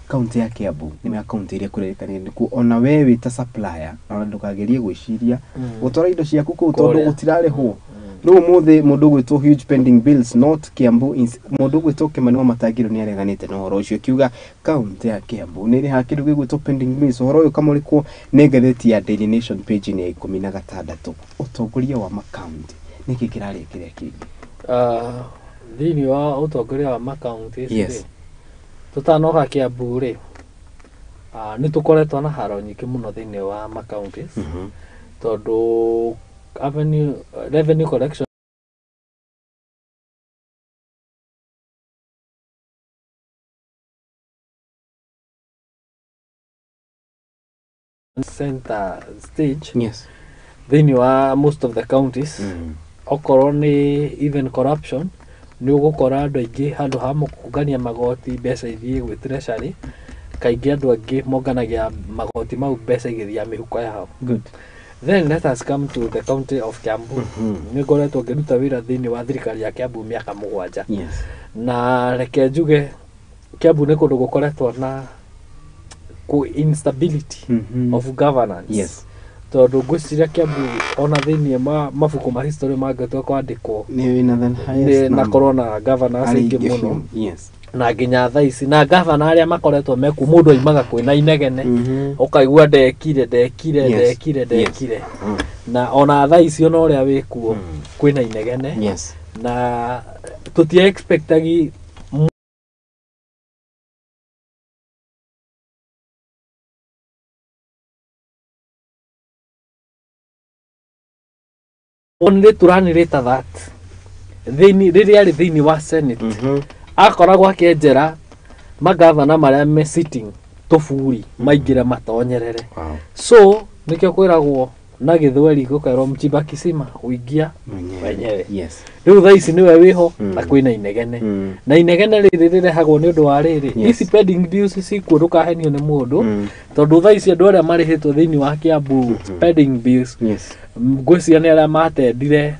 A: kaunti ya Kiambu nĩ ya kaunti iria kũrĩrĩkanire nĩkuo ona we wĩ ta supplier ona ndũkagerie gwĩciria gũtwara indo ciaku kũu tondũ gũtirarĩhwo. Rĩu ũmũthĩ mũndũ ũgwĩtwo huge pending bills not Kiambu, mũndũ ũgwĩtwo Kimani Wamatangi nĩ areganĩte na ũhoro ũcio akiuga kaunti ya Kiambu nĩ ĩrĩhaga kĩndũ gĩgwĩtwo pending bills. Ũhoro ũyũ ũkamũrĩkwo nĩ ngathĩti ya Daily Nation page-inĩ ya 16. Ũtongoria wa makaunti nĩkĩ kĩrarĩa kĩrĩa kĩngĩ?
B: Thĩinĩ wa ũtongoria wa makaunti,
A: Yes.
B: tũtanoka Kiambu rĩ, nĩ tũkoretwo na haro nyingĩ mũno thĩinĩ wa makaunti tondũ revenue collection center stage.
A: Yes.
B: Thĩinĩ wa most of the counties, okorwo nĩ even corruption, nĩ ũgũkora andũ aingĩ handũ ha kũngania magoti mbeca ithiĩ gwĩ treasury, kaingĩ andũ angĩ monganagia magoti mau mbeca igĩthiĩ mĩhuko yao.
A: Good.
B: Then let us come to the county of Kiambu. Nĩ ngoretwo ngĩruta wĩra thĩinĩ wa thirikari ya Kiambu mĩaka 7.
A: Yes.
B: Na reke njuge Kiambu nĩ kũndũ gũkoretwo na instability of governance.
A: Yes.
B: Tondũ ngwĩciria Kiambu ona thĩinĩ mabuku ma history mangĩtua kwandĩkwo na korwo na governors aingĩ mũno.
A: Yes.
B: Na nginya thaa ici na governor arĩa makoretwo mekuo mũndũ aimaga kwĩna inegene, ũkaigua ndekire ndekire ndekire ndekire, na ona thaa ici ona ũrĩa wĩkuo kwĩna inegene.
A: Yes.
B: Na tũtia expectagi only to run later that thĩinĩ rĩrĩa arĩ thĩinĩ wa Senate akoragwo akĩenjera magavana marĩa me sitting tũburi maingĩre matonyerere. So nĩkĩo kwĩragwo na gĩthweri gũkerwo mchimba kisima huingia mwenyewe.
A: Yes.
B: Rĩu thaa ici nĩwe wĩho na kwĩna inegene, na inegene rĩrĩ rĩrehagwo nĩ ũndũ wa rĩrĩ, ici pending bills cikuo ndũkahenio nĩ mũndũ, tondũ thaa ici andũ arĩa marĩhĩtwo thĩinĩ wa Kiambu pending bills, ngwĩciria nĩ arĩa matendire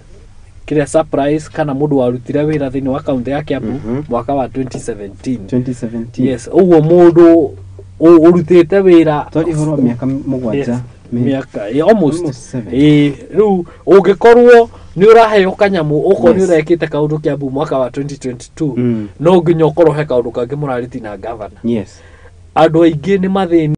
B: kĩrĩa surprise kana mũndũ warutire wĩra thĩinĩ wa kaunti ya Kiambu mwaka wa 2017. Yes, ũguo mũndũ ũrutĩte wĩra
A: twari ũhoro wa mĩaka 7,
B: mĩaka almost rĩu ũngĩkorwo nĩ ũraheo kanyamũ okorwo nĩ ũrekĩte kaũndũ Kiambu mwaka wa 2022, no nginya ũkorwo he kaũndũ kangĩ mũrarĩti na governor.
A: Yes.
B: Andũ aingĩ nĩ mathĩni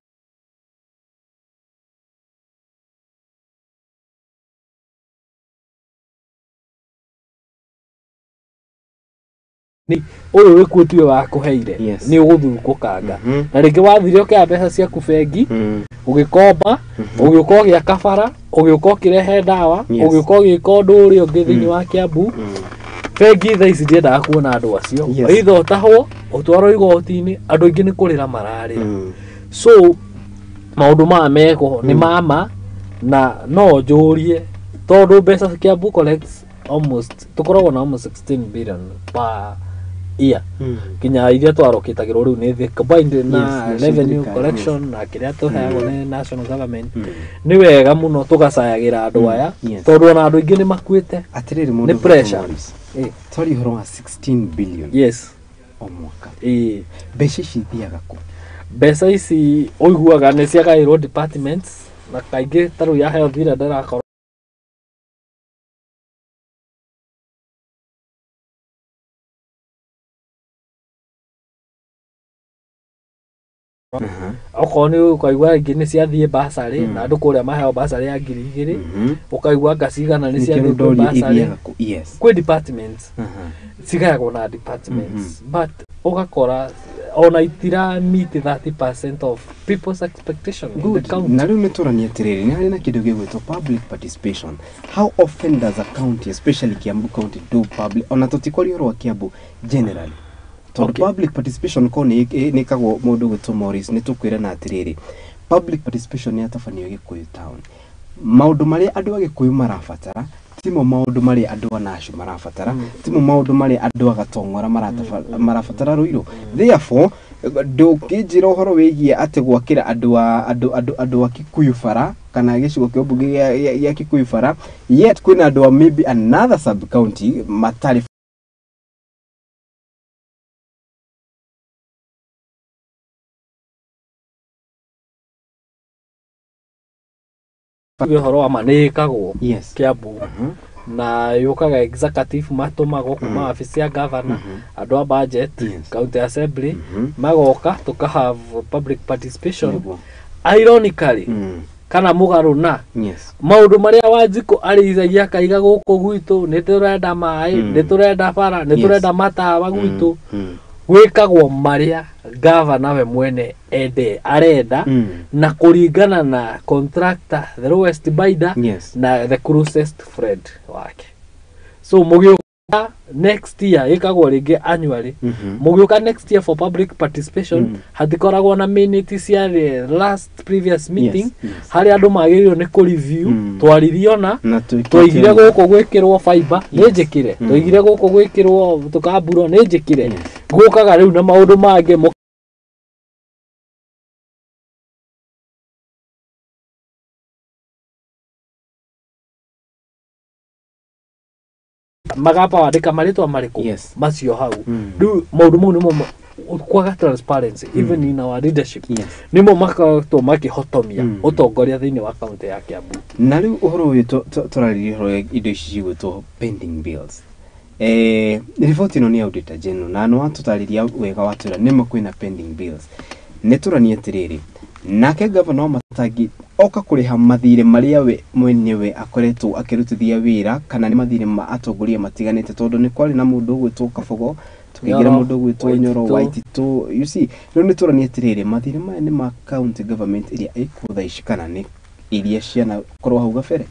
B: ũyũ wĩkuo tiwe wakũheire, nĩ ũgũthurũkũkanga, na rĩngĩ wathire ũkĩoya mbeca ciaku bengi, Ũgĩkomba, ũgĩũka ũgĩaka bara, ũgĩũka ũkĩrehe ndawa, ũgĩũka ũgĩka ũndũ ũrĩa ũngĩ thĩinĩ wa Kiambu. Bengi thaa ici ndiendaga kuona andũ acio, either ũtahwo ũtwarwo igoti-inĩ, andũ aingĩ nĩ kũrĩra mararĩra. So maũndũ maya meko nĩ mama, na no njũrie tondũ mbeca Kiambu collects almost, tũkoragwo na almost 16 billion per year, kinya iria twarokĩtagĩrwo rĩu nĩ the combined na revenue collection na kĩrĩa tũheagwo nĩ national government. Nĩ wega mũno tũgacayagĩra andũ aya, tondũ ona andũ aingĩ nĩ makuĩte.
A: Atĩrĩrĩ, mũndũ
B: nĩ pressure.
A: Twari ũhoro wa 16 billion o mwaka. Mbeca ici ithiaga kũ?
B: Mbeca ici ũiguaga nĩ ciagaĩrwo departments, na kaingĩ ta rĩu ya health ĩrĩa ndĩrakorwo okorwo nĩ ũkaigua ingĩ nĩ ciathiĩ basarĩ, na andũ kũrĩa maheo basarĩ ya 2000, ũkaigua anga cigana nĩ ciathiĩ kwĩ basarĩ, kwĩ departments, cigayagwo na departments, but ũgakora ona itira meet 30% of people's expectation in the county.
A: Na rĩu nĩ tũranie atĩrĩrĩ, nĩ harĩ na kĩndũ gĩgwĩtwo public participation. How often does a county, especially Kiambu County, do public, ona tũtikwaria ũhoro wa Kiambu generally, tondũ public participation ko nĩ ĩkagwo mũndũ gwĩtwo Morris, nĩ tũkwĩrana atĩrĩrĩ, public participation nĩ yatabanio Gĩkũyũ town. Maũndũ marĩa andũ a Gĩkũyũ marabatara timo maũndũ marĩa andũ a Nashu marabatara, timo maũndũ marĩa andũ a Gatong'ora marabatara Ruiru. Therefore ndũngĩnjĩra ũhoro wĩgiĩ atĩ gwakĩra andũ a Kikuyu bara kana gĩcigo kĩa ũmbunge gĩa Kikuyu bara, yet kwĩna andũ a maybe another sub county matarĩ.
B: Ũhoro wa ma nĩ ĩkagwo Kiambu, na yũkaga executive matũmagwo kuma wabici ya governor, andũ a budget, county assembly magoka, tũka have public participation. Ironically, kana mũgarũ na maũndũ marĩa Wanjikũ arĩithagia akaiga gũkũ gwitũ, nĩ tũrenda maĩ, nĩ tũrenda bara, nĩ tũrenda matawa gwitũ, gwĩkagwo marĩa gavana we mwene ende arenda, na kũringana na contractor the lowest bidder na the closest friend wake. So mũgĩũka next year, ĩkagwo rĩngĩ annually, mũgĩũka next year for public participation, hatikoragwo na minute cia the last previous meeting, harĩa andũ magĩrĩirwo nĩ kũ review, twaririo na twaigire gũkũ gwĩkĩrwo fiber nĩ njĩkĩre, twaigire gũkũ gwĩkĩrwo tũkamburo nĩ njĩkĩre, gũkaga rĩu na maũndũ mangĩ. Magapa wandĩka marĩtwa marĩkũ macio hau. Rĩu maũndũ mau nĩmo kwaga transparency even in our leadership, nĩmo makoretwo makĩhotomia ũtongoria thĩinĩ wa kaunti ya Kiambu.
A: Na rĩu ũhoro ũyũ tũrarĩria ũhoro indo ici cigwĩtwo pending bills. Riboti ĩno nĩ Auditor General, na nĩ watũtarĩria wega watwĩra nĩma kwĩna pending bills. Nĩ tũranie atĩrĩrĩ, nake gavana wa Matangi oka kũrĩha mathirĩ marĩa we mwenyewe akoretwo akĩrutithia wĩra, kana nĩ mathirĩ ma atongoria matiganĩte, tondũ nĩ kwarĩ na mũndũ ũgwĩtwo Kabogo, tũkĩingĩra mũndũ ũgwĩtwo Nyoro, Waititũ, you see. Rĩu nĩ tũranie atĩrĩrĩ, mathirĩ maya nĩ ma county government ĩrĩa ĩkuo thaa ici kana nĩ iria cianakorwo hau gabere?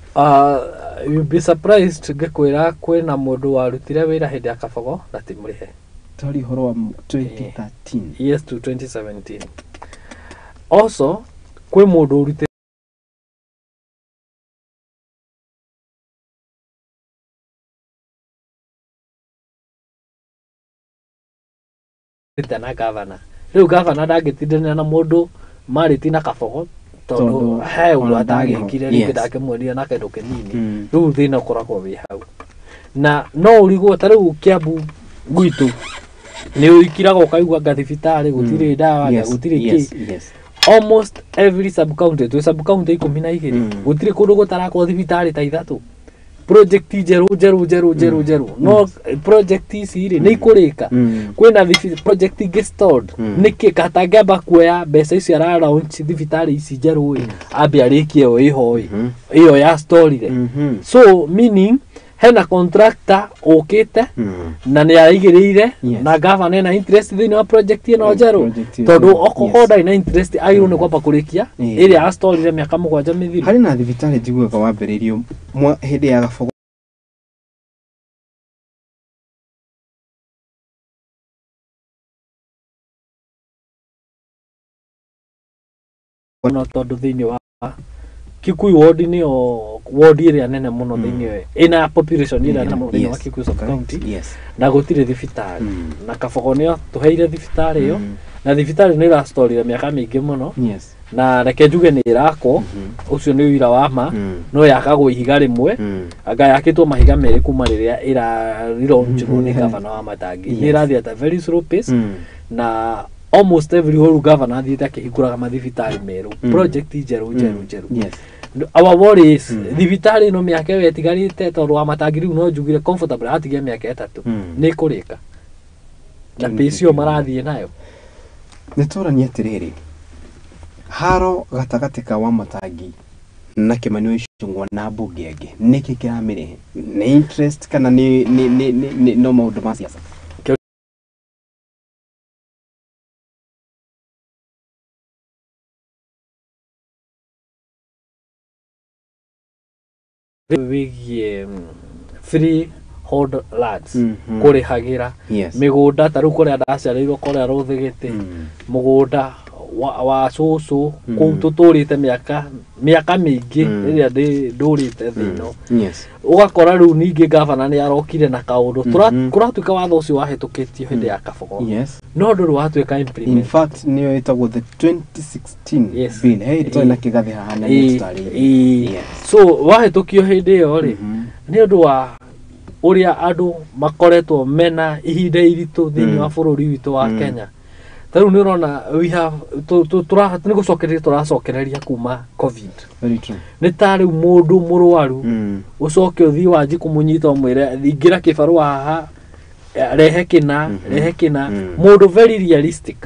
B: You'll be surprised ngĩkwĩra kwĩna mũndũ warutire wĩra hĩndĩ ya Kabogo na ti mũrĩhe.
A: Twari ũhoro wa 2013.
B: Yes, to 2017. Also kwĩ mũndũ ũrutĩte na gavana. Rĩu gavana ndangĩtindanĩra na mũndũ marĩti na Kabogo, tondũ he ũndũ atagĩkire rĩngĩ ndakĩmuonire na kĩndũ kĩnini. Rĩu thĩna ũkoragwo wĩ hau. Na no ũrigwo ta rĩu Kiambu gwitũ nĩ ũikiraga ũkaigua anga thibitarĩ gũtirĩ ndawa, gũtirĩ kĩ. Almost every sub county, twĩ sub county 12, gũtirĩ kũndũ gũtarakorwo thibitarĩ ta 3. Project njerũ njerũ njerũ njerũ njerũ, no project ici rĩ nĩ ikũrĩka. Kwĩna project ingĩ stalled. Nĩkĩ katangĩamba kuoya mbeca ici ara launch thibitarĩ ici njerũ ĩ, ambe arĩkie ĩyo ĩho ĩ, ĩyo ya stallire. So meaning Hena contractor ũkĩte na nĩ araigĩrĩire na governor ena interest thĩinĩ wa project ĩno njerũ, tondũ okorwo ndarĩ na interest agĩrĩirwo nĩ kwamba kũrĩkia ĩrĩa astorire mĩaka 7 mĩthiru.
A: Harĩ na thibitarĩ njiguaga wambĩrĩirio hĩndĩ ya Gabogo.
B: No tondũ thĩinĩ wa Kikuyu ward nĩyo ward ĩrĩa nene mũno thĩinĩ ĩna population ĩrĩa nene mũno thĩinĩ wa Kikuyu sub county, na gũtirĩ thibitarĩ, na Kabogo nĩyo tũheire thibitarĩ ĩyo, na thibitarĩ nĩ ĩrastorire mĩaka mĩingĩ mũno, na reke njuge nĩ ĩrakwo, ũcio nĩ ũira wa ma, no yakagwo ihiga rĩmwe, anga yakĩtwo mahiga merĩ kuma rĩrĩa ĩraronjirwo nĩ gavana wa Matangi. Nĩ ĩrathiĩ at a very slow pace, na almost every whole governor athiĩte akĩhingũraga mathibitarĩ merũ, project njerũ njerũ njerũ. Our worry is thibitarĩ ĩno mĩaka ĩyo ĩtigarĩte, tondũ wa Matangi rĩu no njugire comfortable atigia mĩaka 3 nĩ ĩkũrĩka na pace ĩyo marathiĩ nayo.
A: Nĩ tũranie atĩrĩrĩ, haro gatagatĩ ka wa Matangi na Kimani wa Ichung'wa na mbunge angĩ, nĩkĩ kĩramĩrehe? Nĩ interest kana nĩ no maũndũ ma siasa?
B: Wĩgiĩ freehold lands, kũrĩhagĩra mĩgũnda ta rĩu kũrĩa ndaciarĩirwo kũrĩa Rũthĩgĩtĩ, mũgũnda wa cũcũ kũu tũtũrĩte mĩaka mĩingĩ rĩrĩa ndũrĩte thĩ ĩno. Ũgakora rĩu ningĩ gavana nĩ arokire na kaũndũ, kũratuĩka watho ũcio wahĩtũkĩtio hĩndĩ ya Kabogo, no ndũrĩ watuĩka implement.
A: In fact nĩyo ĩtagwo the 2016 bill. Hey, tũrĩ na kĩgathĩ haha na nĩ tũtarĩirie.
B: So wahĩtũkio hĩndĩ ĩyo rĩ, nĩ ũndũ wa ũrĩa andũ makoretwo mena ihinda iritũ thĩinĩ wa bũrũri witũ wa Kenya. Ta rĩu nĩ ũrona we have nĩ gũcokereria tũracokereria kuma COVID. Nĩ ta rĩu mũndũ mũrwaru ũcoke ũthiĩ wanji kũmũnyita ũmwĩre ingĩra kĩbarũa haha, rehe kĩna, rehe kĩna. Mũndũ very realistic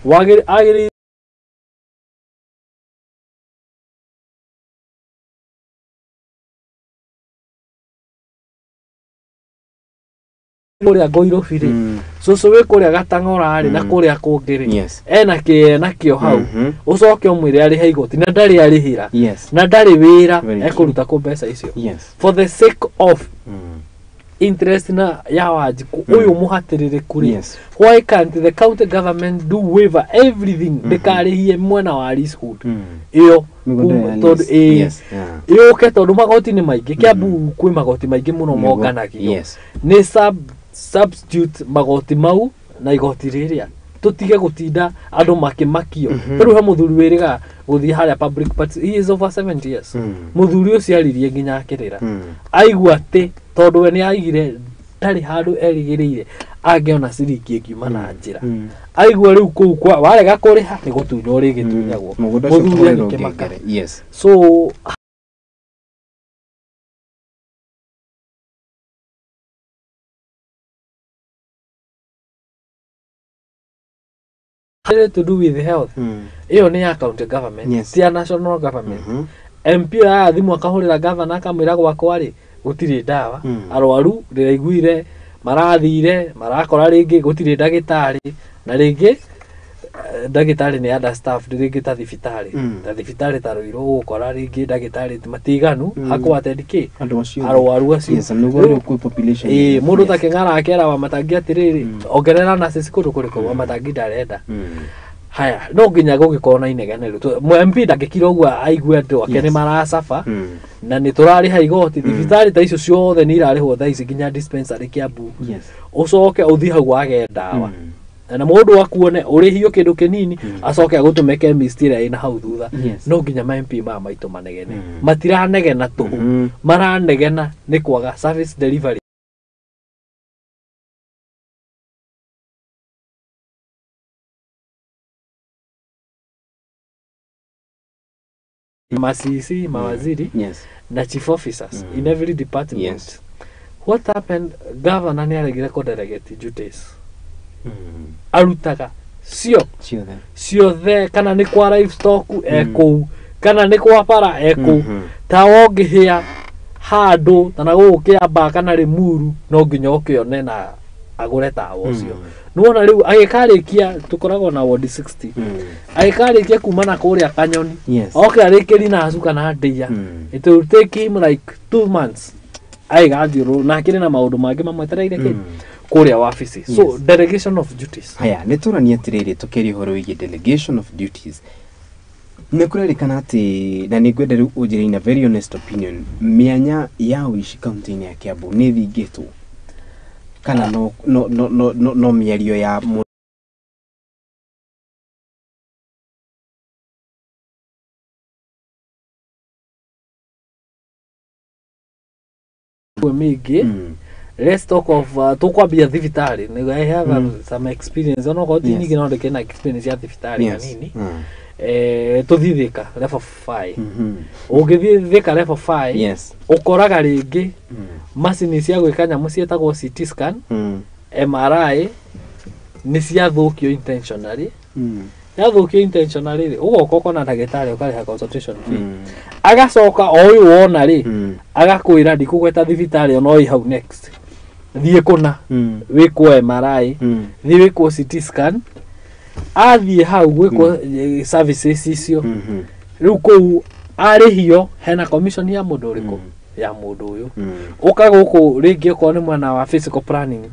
B: agĩrĩirwo kũrĩa Ngoirobi rĩ, cũcũ wĩ kũrĩa Gatang'ora rĩ, na kũrĩa kũngĩ rĩ, ena kĩ nakĩo hau, ũcoke ũmwĩre arĩhe igoti na ndarĩ arĩhĩra, na ndarĩ wĩra ekũruta kũ mbeca icio, for the sake of interest na ya Wanjikũ ũyũ mũhatĩrĩrĩku rĩ. Why can't the county government do waiver everything, ndĩkarĩhie mwena wa leasehold ĩyo ĩũke, tondũ magoti nĩ maingĩ. Kiambu kwĩ magoti maingĩ mũno monganagio, nĩ substitute magoti mau na igoti rĩrĩa, tũtige gũtinda andũ makĩmakio. Rĩu he mũthuri wĩrĩga gũthiĩ harĩa public party, he is over 70 years. Mũthuri ũcio aririe nginya akĩrĩra, aigua atĩ tondũ we nĩ aigire ndarĩ handũ erĩgĩrĩire angĩona ciringi ĩngiuma na njĩra, aigua rĩu kũu warega kũrĩha nĩ gũtunywo rĩgĩtunyagwo, mũthuri agĩkĩmaka. So to do with health ĩyo nĩ ya county government, ti ya national government. MP aya thimũ akahũrĩra governor akamwĩra gwakwa rĩ gũtirĩ ndawa, arwaru ndĩraiguire marathire marakora rĩngĩ gũtirĩ ndagĩtarĩ, na rĩngĩ ndagĩtarĩ nĩ understaffed rĩngĩ ta thibitarĩ, ta thibitarĩ ta Ruiru ũgũkora rĩngĩ ndagĩtarĩ matiganu akũ-attend kĩ arwaru acio. Mũndũ ta Kĩng'ara akera Wamatangi atĩrĩrĩ, ongerera nurses kũndũ kũrĩkũ, Wamatangi ndarenda. Haya, no nginya gũgĩkorwo na inegene rĩu. MP ndangĩkira ũguo aigue andũ ake nĩ maracaba na nĩ tũrarĩha igoti. Thibitarĩ ta icio ciothe nĩ irarĩhwo thaa ici nginya dispensary Kiambu, ũcoke ũthiĩ hau wage ndawa, na mũndũ akuone ũrĩhio kĩndũ kĩnini acoke agũtũme chemist ĩrĩa ĩna hau thutha. No nginya ma MP maya maitũ manegene, matiranegena tũhũ, maranegena nĩ kwaga service delivery. Ma-CC, mawaziri, na chief officers in every department. What happened, governor nĩ aregire kũ-delegate duties, arutaga ciothe, kana nĩ kwa livestock ekũu, kana nĩ kwa bara ekũu. Ta wongĩhĩa Handũ ta na gũkũ Kĩambaa kana Limuru no nginya ũkĩone na agũre tawa ũcio. Nĩwona rĩu agĩkarĩkia tũkoragwo na ward 60. Agĩkarĩkia kuma na kũrĩa Kanyoni, oke arĩkĩri na Acu kana Ndĩa, it will take him like 2 months agĩgathiũrũrũ na akĩrĩ na maũndũ mangĩ mamwetereire kĩ kũrĩa wabici. So delegation of duties.
A: Haya, nĩ tũranie atĩrĩrĩ, tũkĩaria ũhoro wĩgiĩ delegation of duties, nĩ kũrerĩkana atĩ, na nĩ ngwenda rĩu ũnjĩre in a very honest opinion, mĩanya ya ũici kaunti-inĩ ya Kiambu nĩ ĩthingĩtwo kana no mĩario ya mũndũ?
B: Mĩingĩ. Let's talk of tũkwambia thibitarĩ. I have some experience, onokorwo ti nyingĩ, no ndĩkĩrĩ na experience ya thibitarĩ kanini. Tũthiĩ Thika level 5. Ũngĩthiĩ Thika level 5, ũkoraga rĩngĩ macini cia gwĩka nyamũ ciĩtagwo CT scan, MRI nĩ ciathũkio intentionally. Yathũkio intentionally rĩ, ũgoka ũkona ndagĩtarĩ, ũkarĩha consultation fee, agacoka o ũyũ wona rĩ, agakwĩra ndikũgweta thibitarĩ ona ĩ hau next, thiĩ kũna wĩkwo MRI, thiĩ wĩkwo CT scan. Athiĩ hau gwĩkwo services icio, rĩu kũu arĩhio hena commission ya mũndũ ũrĩkũ, ya mũndũ ũyũ. Ũka gũkũ rĩngĩ, okorwo nĩ mwena wa physical planning,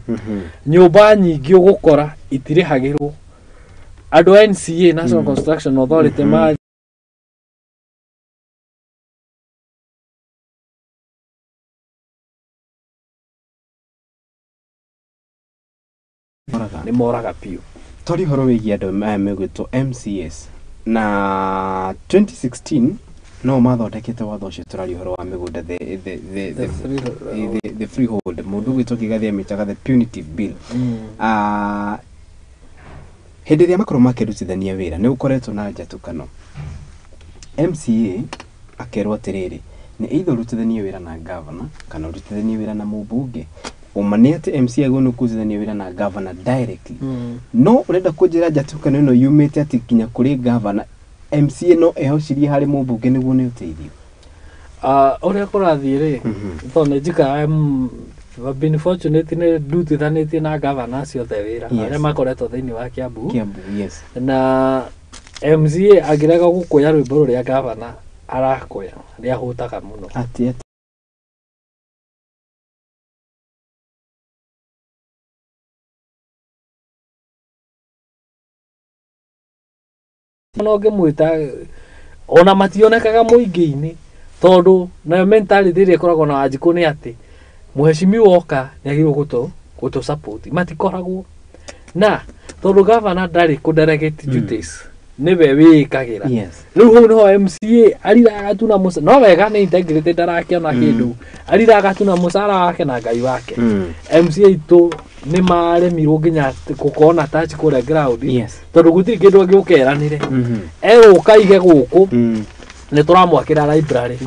B: nyũmba nyingĩ ũgũkora itirĩhagĩrwo. Andũ a NCA, National Construction Authority, ma
A: Moraga.
B: Nĩ moraga biũ.
A: Tori ũhoro wĩgiĩ andũ aya megwĩtwo MCAs, na 2016 no mathondekete watho ũcio tũraria ũhoro wa mĩgũnda, the freehold, mũndũ ũgwĩtwo Kĩgathĩ amĩtaga the punitive bill. Ah, hĩndĩ ĩrĩa makorwo makĩrutithania wĩra nĩ gũkoretwo na njatũkano. MCA akerwo atĩrĩrĩ, nĩ either ũrutithanie wĩra na governor kana ũrutithanie wĩra na mũmbunge. Ũma nĩ atĩ MCA agĩrĩirwo nĩ kũrutithania wĩra na governor directly, no ũrenda kũnjĩra njatũkano ĩno yumĩte atĩ nginya kũrĩ governor, MCA no ehocirie harĩ mũmbunge nĩguo nĩ ũteithio?
B: Ah, ũrĩa kũrathiĩ rĩ, tondũ nĩ njikaga, I've been fortunate, nĩ ndutithanĩtie na governor ciothe wĩra arĩa makoretwo thĩinĩ wa Kiambu.
A: Kiambu, yes.
B: Na MCA angĩrega gũkũya rwĩmbo rũrĩa gavana arakoya, rĩahũtaga mũno.
A: Atĩ
B: Ona ũngĩmwĩta, ona mationekaga mũingĩ-inĩ, tondũ nayo mentality ĩrĩa ĩkoragwo na Wanjikũ nĩ atĩ mheshimiwa oka nĩ agĩrĩirwo gũtũ support. Matikoragwo na tondũ gavana ndarĩ kũ delegate duties, nĩwe wĩĩkagĩra. Rĩu hau nĩho MCA ariraga tu na mũcara, no wega nĩ integrity, ndarakĩona kĩndũ, ariraga tu na mũcara wake na Ngai wake. MCA itũ nĩ maremirwo nginya gũkorwo na touch kũrĩa ground, tondũ gũtirĩ kĩndũ angĩũkeranĩre. Egũka ige gũkũ nĩ tũramwakĩra library,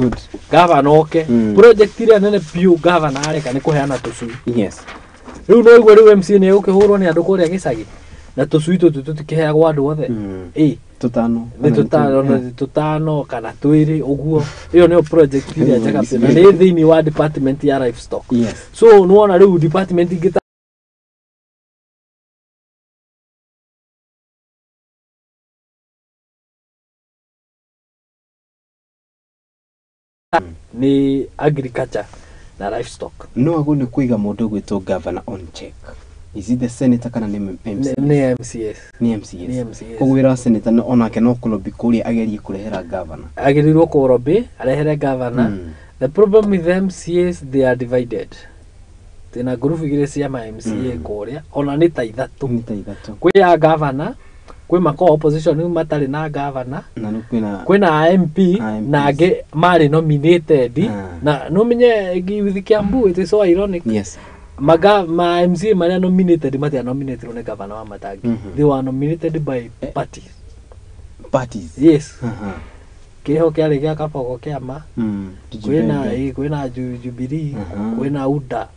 B: gavana oke. Project ĩrĩa nene biũ gavana areka nĩ kũheana tũcui. Rĩu no igue rĩu MCA nĩ egũkĩhũrwo nĩ andũ kũrĩa gĩcagi, na tũcui tũtũ tũtikĩheagwo andũ othe. Ĩ.
A: Tũtano.
B: Nĩ tũtano, nĩ tũtano kana twĩrĩ ũguo. Ĩyo nĩyo project ĩrĩa njega biũ, na nĩ thĩinĩ wa department ya livestock. So nĩwona rĩu department ingĩ ta nĩ agriculture na livestock.
A: No agwo nĩ kũiga mũndũ ũgwĩtwo governor on check, is it the senator kana nĩ MC?
B: Nĩ MCS.
A: Nĩ MCS.
B: Nĩ MCS.
A: Koguo wĩra wa senator onake no kũlobby kũrĩa agerie kũrehera governor.
B: Agĩrĩirwo kũrobĩ arehere governor. The problem with MCAs, they are divided. Twĩna ngurubu igĩrĩ cia ma MCA kũrĩa, ona nĩ ta ithatũ.
A: Nĩ ta ithatũ.
B: Kwĩ ya governor, kwĩ makoragwo opposition rĩu matarĩ na governor,
A: na nĩ kwĩna
B: kwĩna MP,
A: MPs.
B: na angĩ marĩ nominated.
A: Ah.
B: Na nũmenye with Kiambu it is so ironic, maga ma MCA marĩa nominated matia nominated nĩ governor wa Matangi. They were nominated by parties.
A: Parties.
B: Yes. Kĩho kĩarĩ gĩa Kabogo kĩama, kwĩna
A: Tujipende.
B: ĩ, kwĩna Jubilee, kwĩna UDA,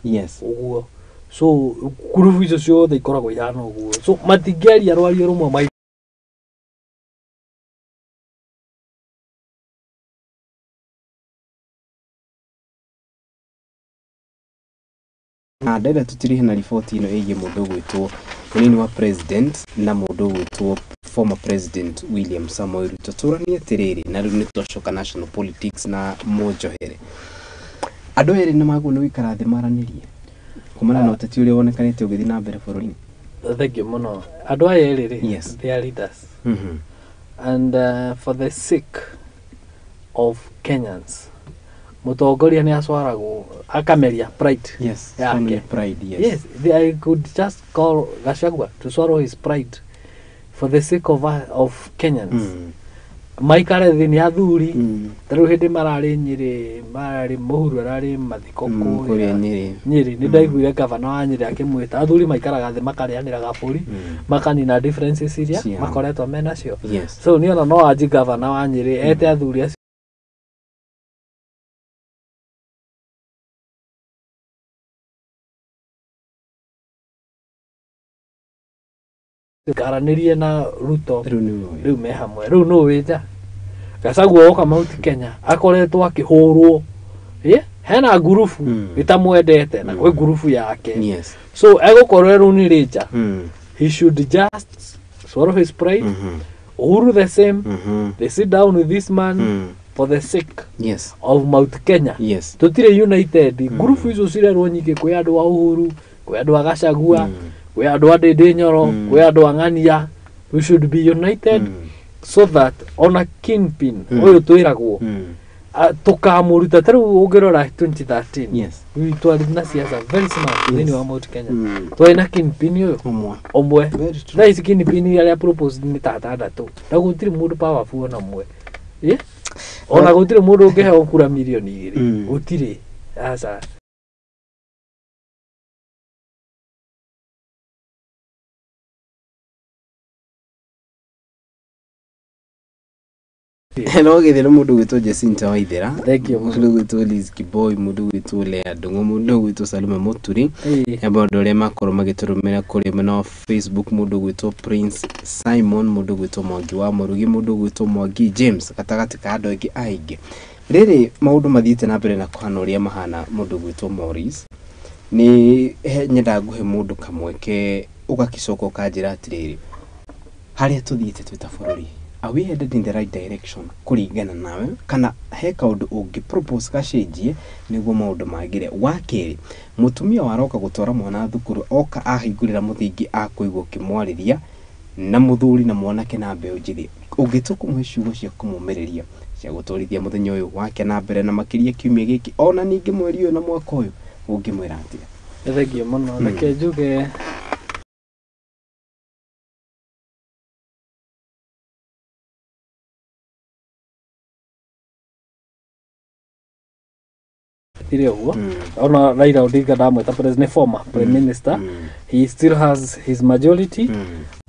B: ũguo. So ngurubu icio ciothe ikoragwo ihana ũguo, so matingĩaria rwario rũmwe
A: Na ndenda tũtirihe na riboti ĩno ĩgiĩ mũndũ ũgwĩtwo mũnini wa president na mũndũ ũgwĩtwo former president William Samoei Ruto. Tũranie atĩrĩrĩ, na rĩu nĩ twacoka national politics na mũnjohere. Andũ erĩ nĩ magwo nĩ gũikara thĩ maranĩrie kumana na ũteti ũrĩa wonekanĩte ũgĩthiĩ na mbere bũrũri-inĩ.
B: Thank you mũno. Andũ aya erĩ rĩ,
A: Yes.
B: they are leaders. And for the sake of Kenyans, mũtongoria nĩ acwaragwo akameria pride
A: Yes,
B: yake.
A: family pride, yes.
B: Yes, I could just call Gachagua to swallow his pride for the sake of Kenyans. Maikare thĩ nĩ athuri. Ta rĩu hĩndĩ mararĩ Nyĩrĩ, mararĩ Mũhuru ararĩ mathiko
A: Kũrĩa
B: kũrĩa
A: Nyĩrĩ.
B: Nyĩrĩ. Nĩ ndaiguire gavana wa Nyĩrĩ akĩmwĩta athuri maikaraga thĩ makarĩanĩra gabũri, makanina differences iria
A: Ciao.
B: makoretwo menacio.
A: Yes.
B: So niĩ ona no anji gavana wa Nyĩrĩ ete athuri acio karanĩrie na Ruto.
A: Rĩu nĩ ũyũ.
B: Rĩu me hamwe, rĩu nũ wĩnja Gachagua oka Mount Kenya akoretwo akĩhũrwo. Hena ngurubu ĩtamwendete na kwĩ ngurubu yake.
A: Yes.
B: So egũkorwo rĩu nĩ rĩnja. He should just swallow his pride. Uhuru the same. They sit down with this man for the sake
A: Yes.
B: of Mount Kenya.
A: Yes.
B: Tũtirĩ united. Ngurubu icio cirerwo nyingĩ, kwĩ andũ a Uhuru, kwĩ andũ a Gachagua, kwĩ andũ a Ndĩndĩ Nyoro, kwĩ andũ a Ng'ania. We should be united so that ona kingpin ũyũ twĩragwo tũkamũruta. Ta rĩu ũngĩrora 2013,
A: Yes.
B: twarĩ na siasa very smart thĩinĩ wa Mount Kenya. Twarĩ na kingpin ũyũ
A: Ũmwe.
B: ũmwe.
A: Very true.
B: Thaa ici kingpin arĩa proposed nĩ ta atandatũ, na gũtirĩ mũndũ powerful ona ũmwe. Ona gũtirĩ mũndũ ũngĩheo kura mirioni 2. Gũtirĩ, aca.
A: No gĩthĩ nĩ mũndũ ũgwĩtwo Jacinta Waithera,
B: Thank you.
A: mũndũ ũgwĩtwo Liz Kiboi, mũndũ ũgwĩtwo Lea Ndung'u, mũndũ ũgwĩtwo Salome Mũturi, amba andũ arĩa makorwo magĩtũrũmĩra kũrĩ mwena wa Facebook, mũndũ ũgwĩtwo Prince Simon, mũndũ ũgwĩtwo Mwangi wa Mũrugi, mũndũ ũgwĩtwo Mwangi James, gatagatĩ ka andũ aingĩ aingĩ. Rĩrĩ maũndũ mathiĩte na mbere na kũhana ũrĩa mahana, mũndũ ũgwĩtwo Maurice, nĩ nyendaga ngũhe mũndũ kamweke ũgagĩcoka ũkanjĩra atĩrĩrĩ, harĩa tũthiĩte twĩ ta bũrũri, are we headed in the right direction kũringana nawe, kana he kaũndũ ũngĩ propose gacenjie nĩguo maũndũ magĩre? Wa kerĩ, mũtumia waroka gũtwara mwana thukuru oka ahingũrĩra mũthingi akũigua ũkĩmwarĩria na mũthuri na mwanake na mbeũ njĩthĩ, ũngĩtua kũmũhe ciugo cia kũmũmĩrĩria cia gũtwarithia mũthenya ũyũ wake na mbere na makĩria kiumia gĩkĩ ona ningĩ mweri ũyũ na mwaka ũyũ, ũngĩmwĩra atĩa?
B: Thank you mũno. Reke njuge tirĩ ũguo. Ona Raila Odinga ndamwĩta president, nĩ former prime minister, he still has his majority.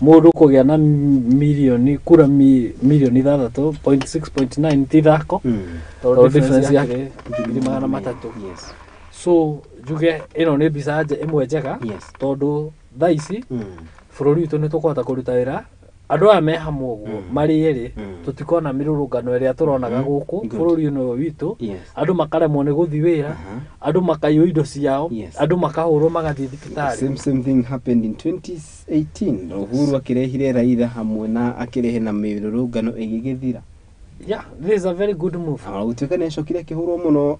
B: Mũndũ kũgĩa na mirioni kura mirioni 6.6.9 ti thako, tondũ difference yake 300,000.
A: Yes.
B: So njuge ĩno nĩ mbica ĩmwe njega,
A: Yes.
B: tondũ thaa ici bũrũri witũ nĩ tũkũhota kũruta wĩra. Andũ aya me hamwe ũguo marĩ erĩ, tũtikona mĩrũrũngano ĩrĩa tũronaga gũkũ
A: Good.
B: bũrũri-inĩ ũyũ witũ.
A: Yes.
B: Andũ makaremwo nĩ gũthiĩ wĩra, andũ makaiywo indo ciao,
A: Yes.
B: andũ makahũrwo magathiĩ thibitarĩ.
A: Same thing happened in 2018. Uhuru akĩrehire Raila hamwe na akĩrehe na mĩrũrũngano ĩgĩgĩthira.
B: Yeah, this is a very good move.
A: Ona gũtuĩka nĩ acokire akĩhũrwo mũno.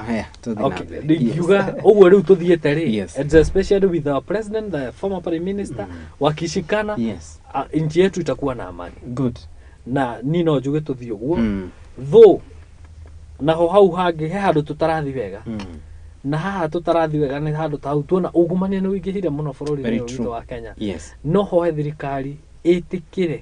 A: Aya, tũthiĩ na
B: Okay,
A: mbere.
B: ndingiuga ũguo rĩu tũthiĩte rĩ,
A: Yes.
B: and especially with our president, the former prime minister, wakishikana,
A: Yes.
B: nchi yetu itakuwa na amani.
A: Good.
B: Na ni no njuge tũthiĩ ũguo though naho hau hangĩ he handũ tũtarathi wega, na haha tũtarathi wega nĩ handũ ta hau tuona ungumania nĩ ũingĩhire mũno bũrũri-inĩ
A: Very
B: ũyũ witũ
A: true.
B: wa Kenya.
A: Yes.
B: No hoe thirikari ĩtĩkĩre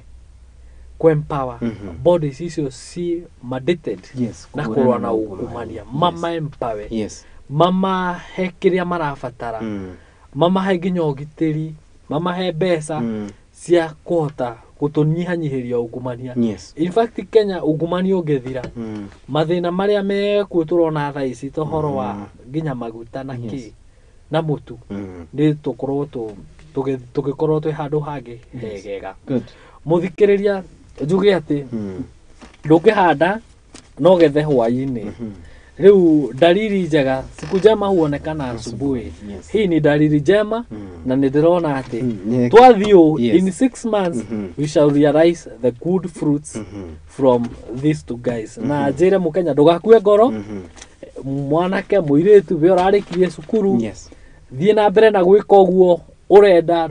B: kũ-empower bodies icio ci mandated
A: Yes.
B: na
A: kũhũrana
B: kũrũa na
A: na
B: ungumania,
A: Yes.
B: mama empower,
A: Yes.
B: mamahe kĩrĩa marabatara, mamahe nginya ũgitĩri, mamahe mbeca cia kũhota gũtũnyihanyihĩria ungumania.
A: Yes.
B: In fact, Kenya ungumania ũngĩthira, mathĩna marĩa mekuo tũrona thaa ici ta ũhoro wa nginya maguta na kĩ na mũtu, nĩ tũkorwo tũgĩkorwo twĩ handũ hangĩ hegega.
A: Good.
B: Mũthikĩrĩria, njuge atĩ ndũngĩhanda no gethe hwaĩ-inĩ. Rĩu dalili njega, siku njema huonekana asubuhi. Hii ni dalili njema na nĩ ndĩrona atĩ twathiĩ ũũ, in 6 months we shall realize the good fruits from these two guys. Na njĩre mũkenya, ndũgakue ngoro. Mwanake, mũirĩtu, we ũrarĩkirie cukuru, thiĩ na mbere na gwĩka ũguo ũrenda.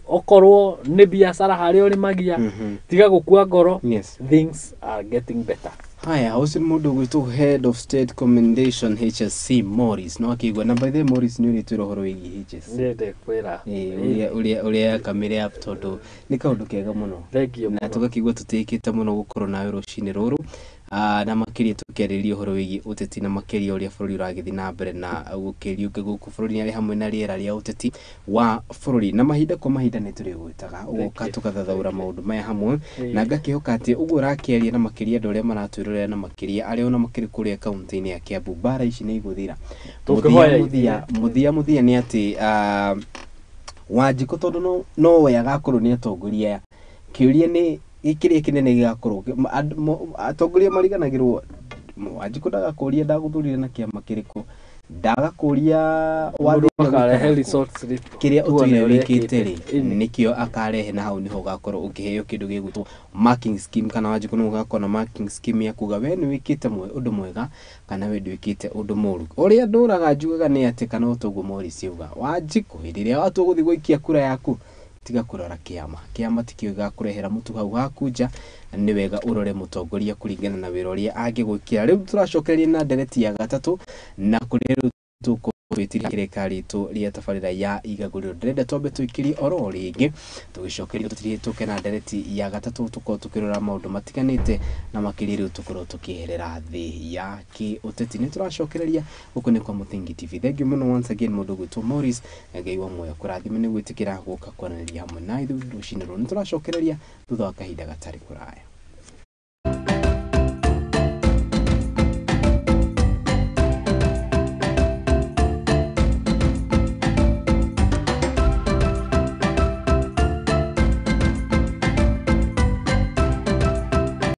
B: Okorwo nĩ biacara harĩa ũrĩmagia, tiga gũkua ngoro. Things are getting better.
A: Haya, ũcio nĩ mũndũ ũgwĩtwo Head of State Commendation HSC Morris. No akĩigua na by the way, Morris, nĩ ũrĩtwĩra ũhoro wĩgiĩ HSC.
B: Nĩ kwĩra.
A: Ũrĩa yakamĩre up, tondũ nĩ kaũndũ kega mũno.
B: Thank you
A: na
B: mũno.
A: Tũgakĩigua tũtĩĩkĩte mũno gũkorwo nawe rũcinĩ rũrũ. Na makĩria tũkĩarĩrĩria ũhoro wĩgiĩ ũteti, na makĩria ũrĩa bũrũri ũragĩthiĩ na mbere na gũkĩriũka gũkũ bũrũri-inĩ, arĩ hamwe na rĩera rĩa ũteti wa bũrũri. Na mahinda kwa mahinda nĩ tũrĩgwĩtaga ũgoka
B: you.
A: tũgathathaũra maũndũ maya hamwe. Na ngakĩhoka atĩ ũguo ũrakĩaria, na makĩria andũ arĩa maratwĩrorera, na makĩria arĩa ona makĩrĩ kũrĩa kaunti-inĩ ya Kiambu, mbara ici nĩ igũthira.
B: Tũngĩhoya.
A: Mũthia
B: ithire.
A: Mũthia nĩ atĩ Wanjikũ, tondũ no we agakorwo nĩ atongoria aya, kĩũria nĩ kĩrĩa kĩnene gĩgakorwo atongoria mariganagĩrwo. Wanjikũ ndagakũria ndagũthurire na kĩama kĩrĩkũ, ndagakũria
B: Mũndũ
A: wathire
B: akarehe
A: gũikara kũ.
B: result slip,
A: Kĩrĩa
B: tuone
A: ũtũire
B: ũrĩa
A: wĩkĩte rĩ,
B: ekĩte. Ĩni.
A: Nĩkĩo akarehe, na hau nĩho ũgakorwo ũkĩheo kĩndũ gĩgwĩtwo marking scheme, kana Wanjikũ nĩ ũgakorwo na marking scheme ya kuga we nĩ wĩkĩte ũndũ mwega kana we ndwĩkĩte ũndũ mũru. Ũrĩa ndũraga njugaga nĩ atĩ, kana o toguo Morris auga, Wanjikũ, hĩndĩ ĩrĩa watua gũthiĩ gũikia kura yaku, tiga kũrora kĩama. Kĩama tikĩo gĩgakũrehera mũtu hau haku nja. Nĩ wega ũrore mũtongoria kũringana na wĩra ũrĩa angĩgwĩkĩra. Rĩu tũracokereria na ndereti ya gatatũ, na kũrĩa rĩu tũkũrĩtiria kĩrĩka ritũ rĩa tabarĩra ya igagũrĩro. Ndĩrenda twambe tũikĩrie oro rĩngĩ, tũgĩcokeria tũtirĩ tũke na ndereti ya gatatũ, tũkorwo tũkĩrora maũndũ matiganĩte, na makĩria rĩu tũkorwo tũkĩherera thĩ ya kĩũteti. Nĩ tũracokereria gũkũ nĩ kwa Mũthingi TV. Thank you mũno once again, mũndũ gwĩtwo Morris. Ngai wa muoyo kũrathime nĩ gwĩtĩkĩra gũka kwaranĩria hamwe na ithuĩ rũcinĩ rũrũ. Nĩ tũracokereria thutha wa kahinda gatarĩ kũraya.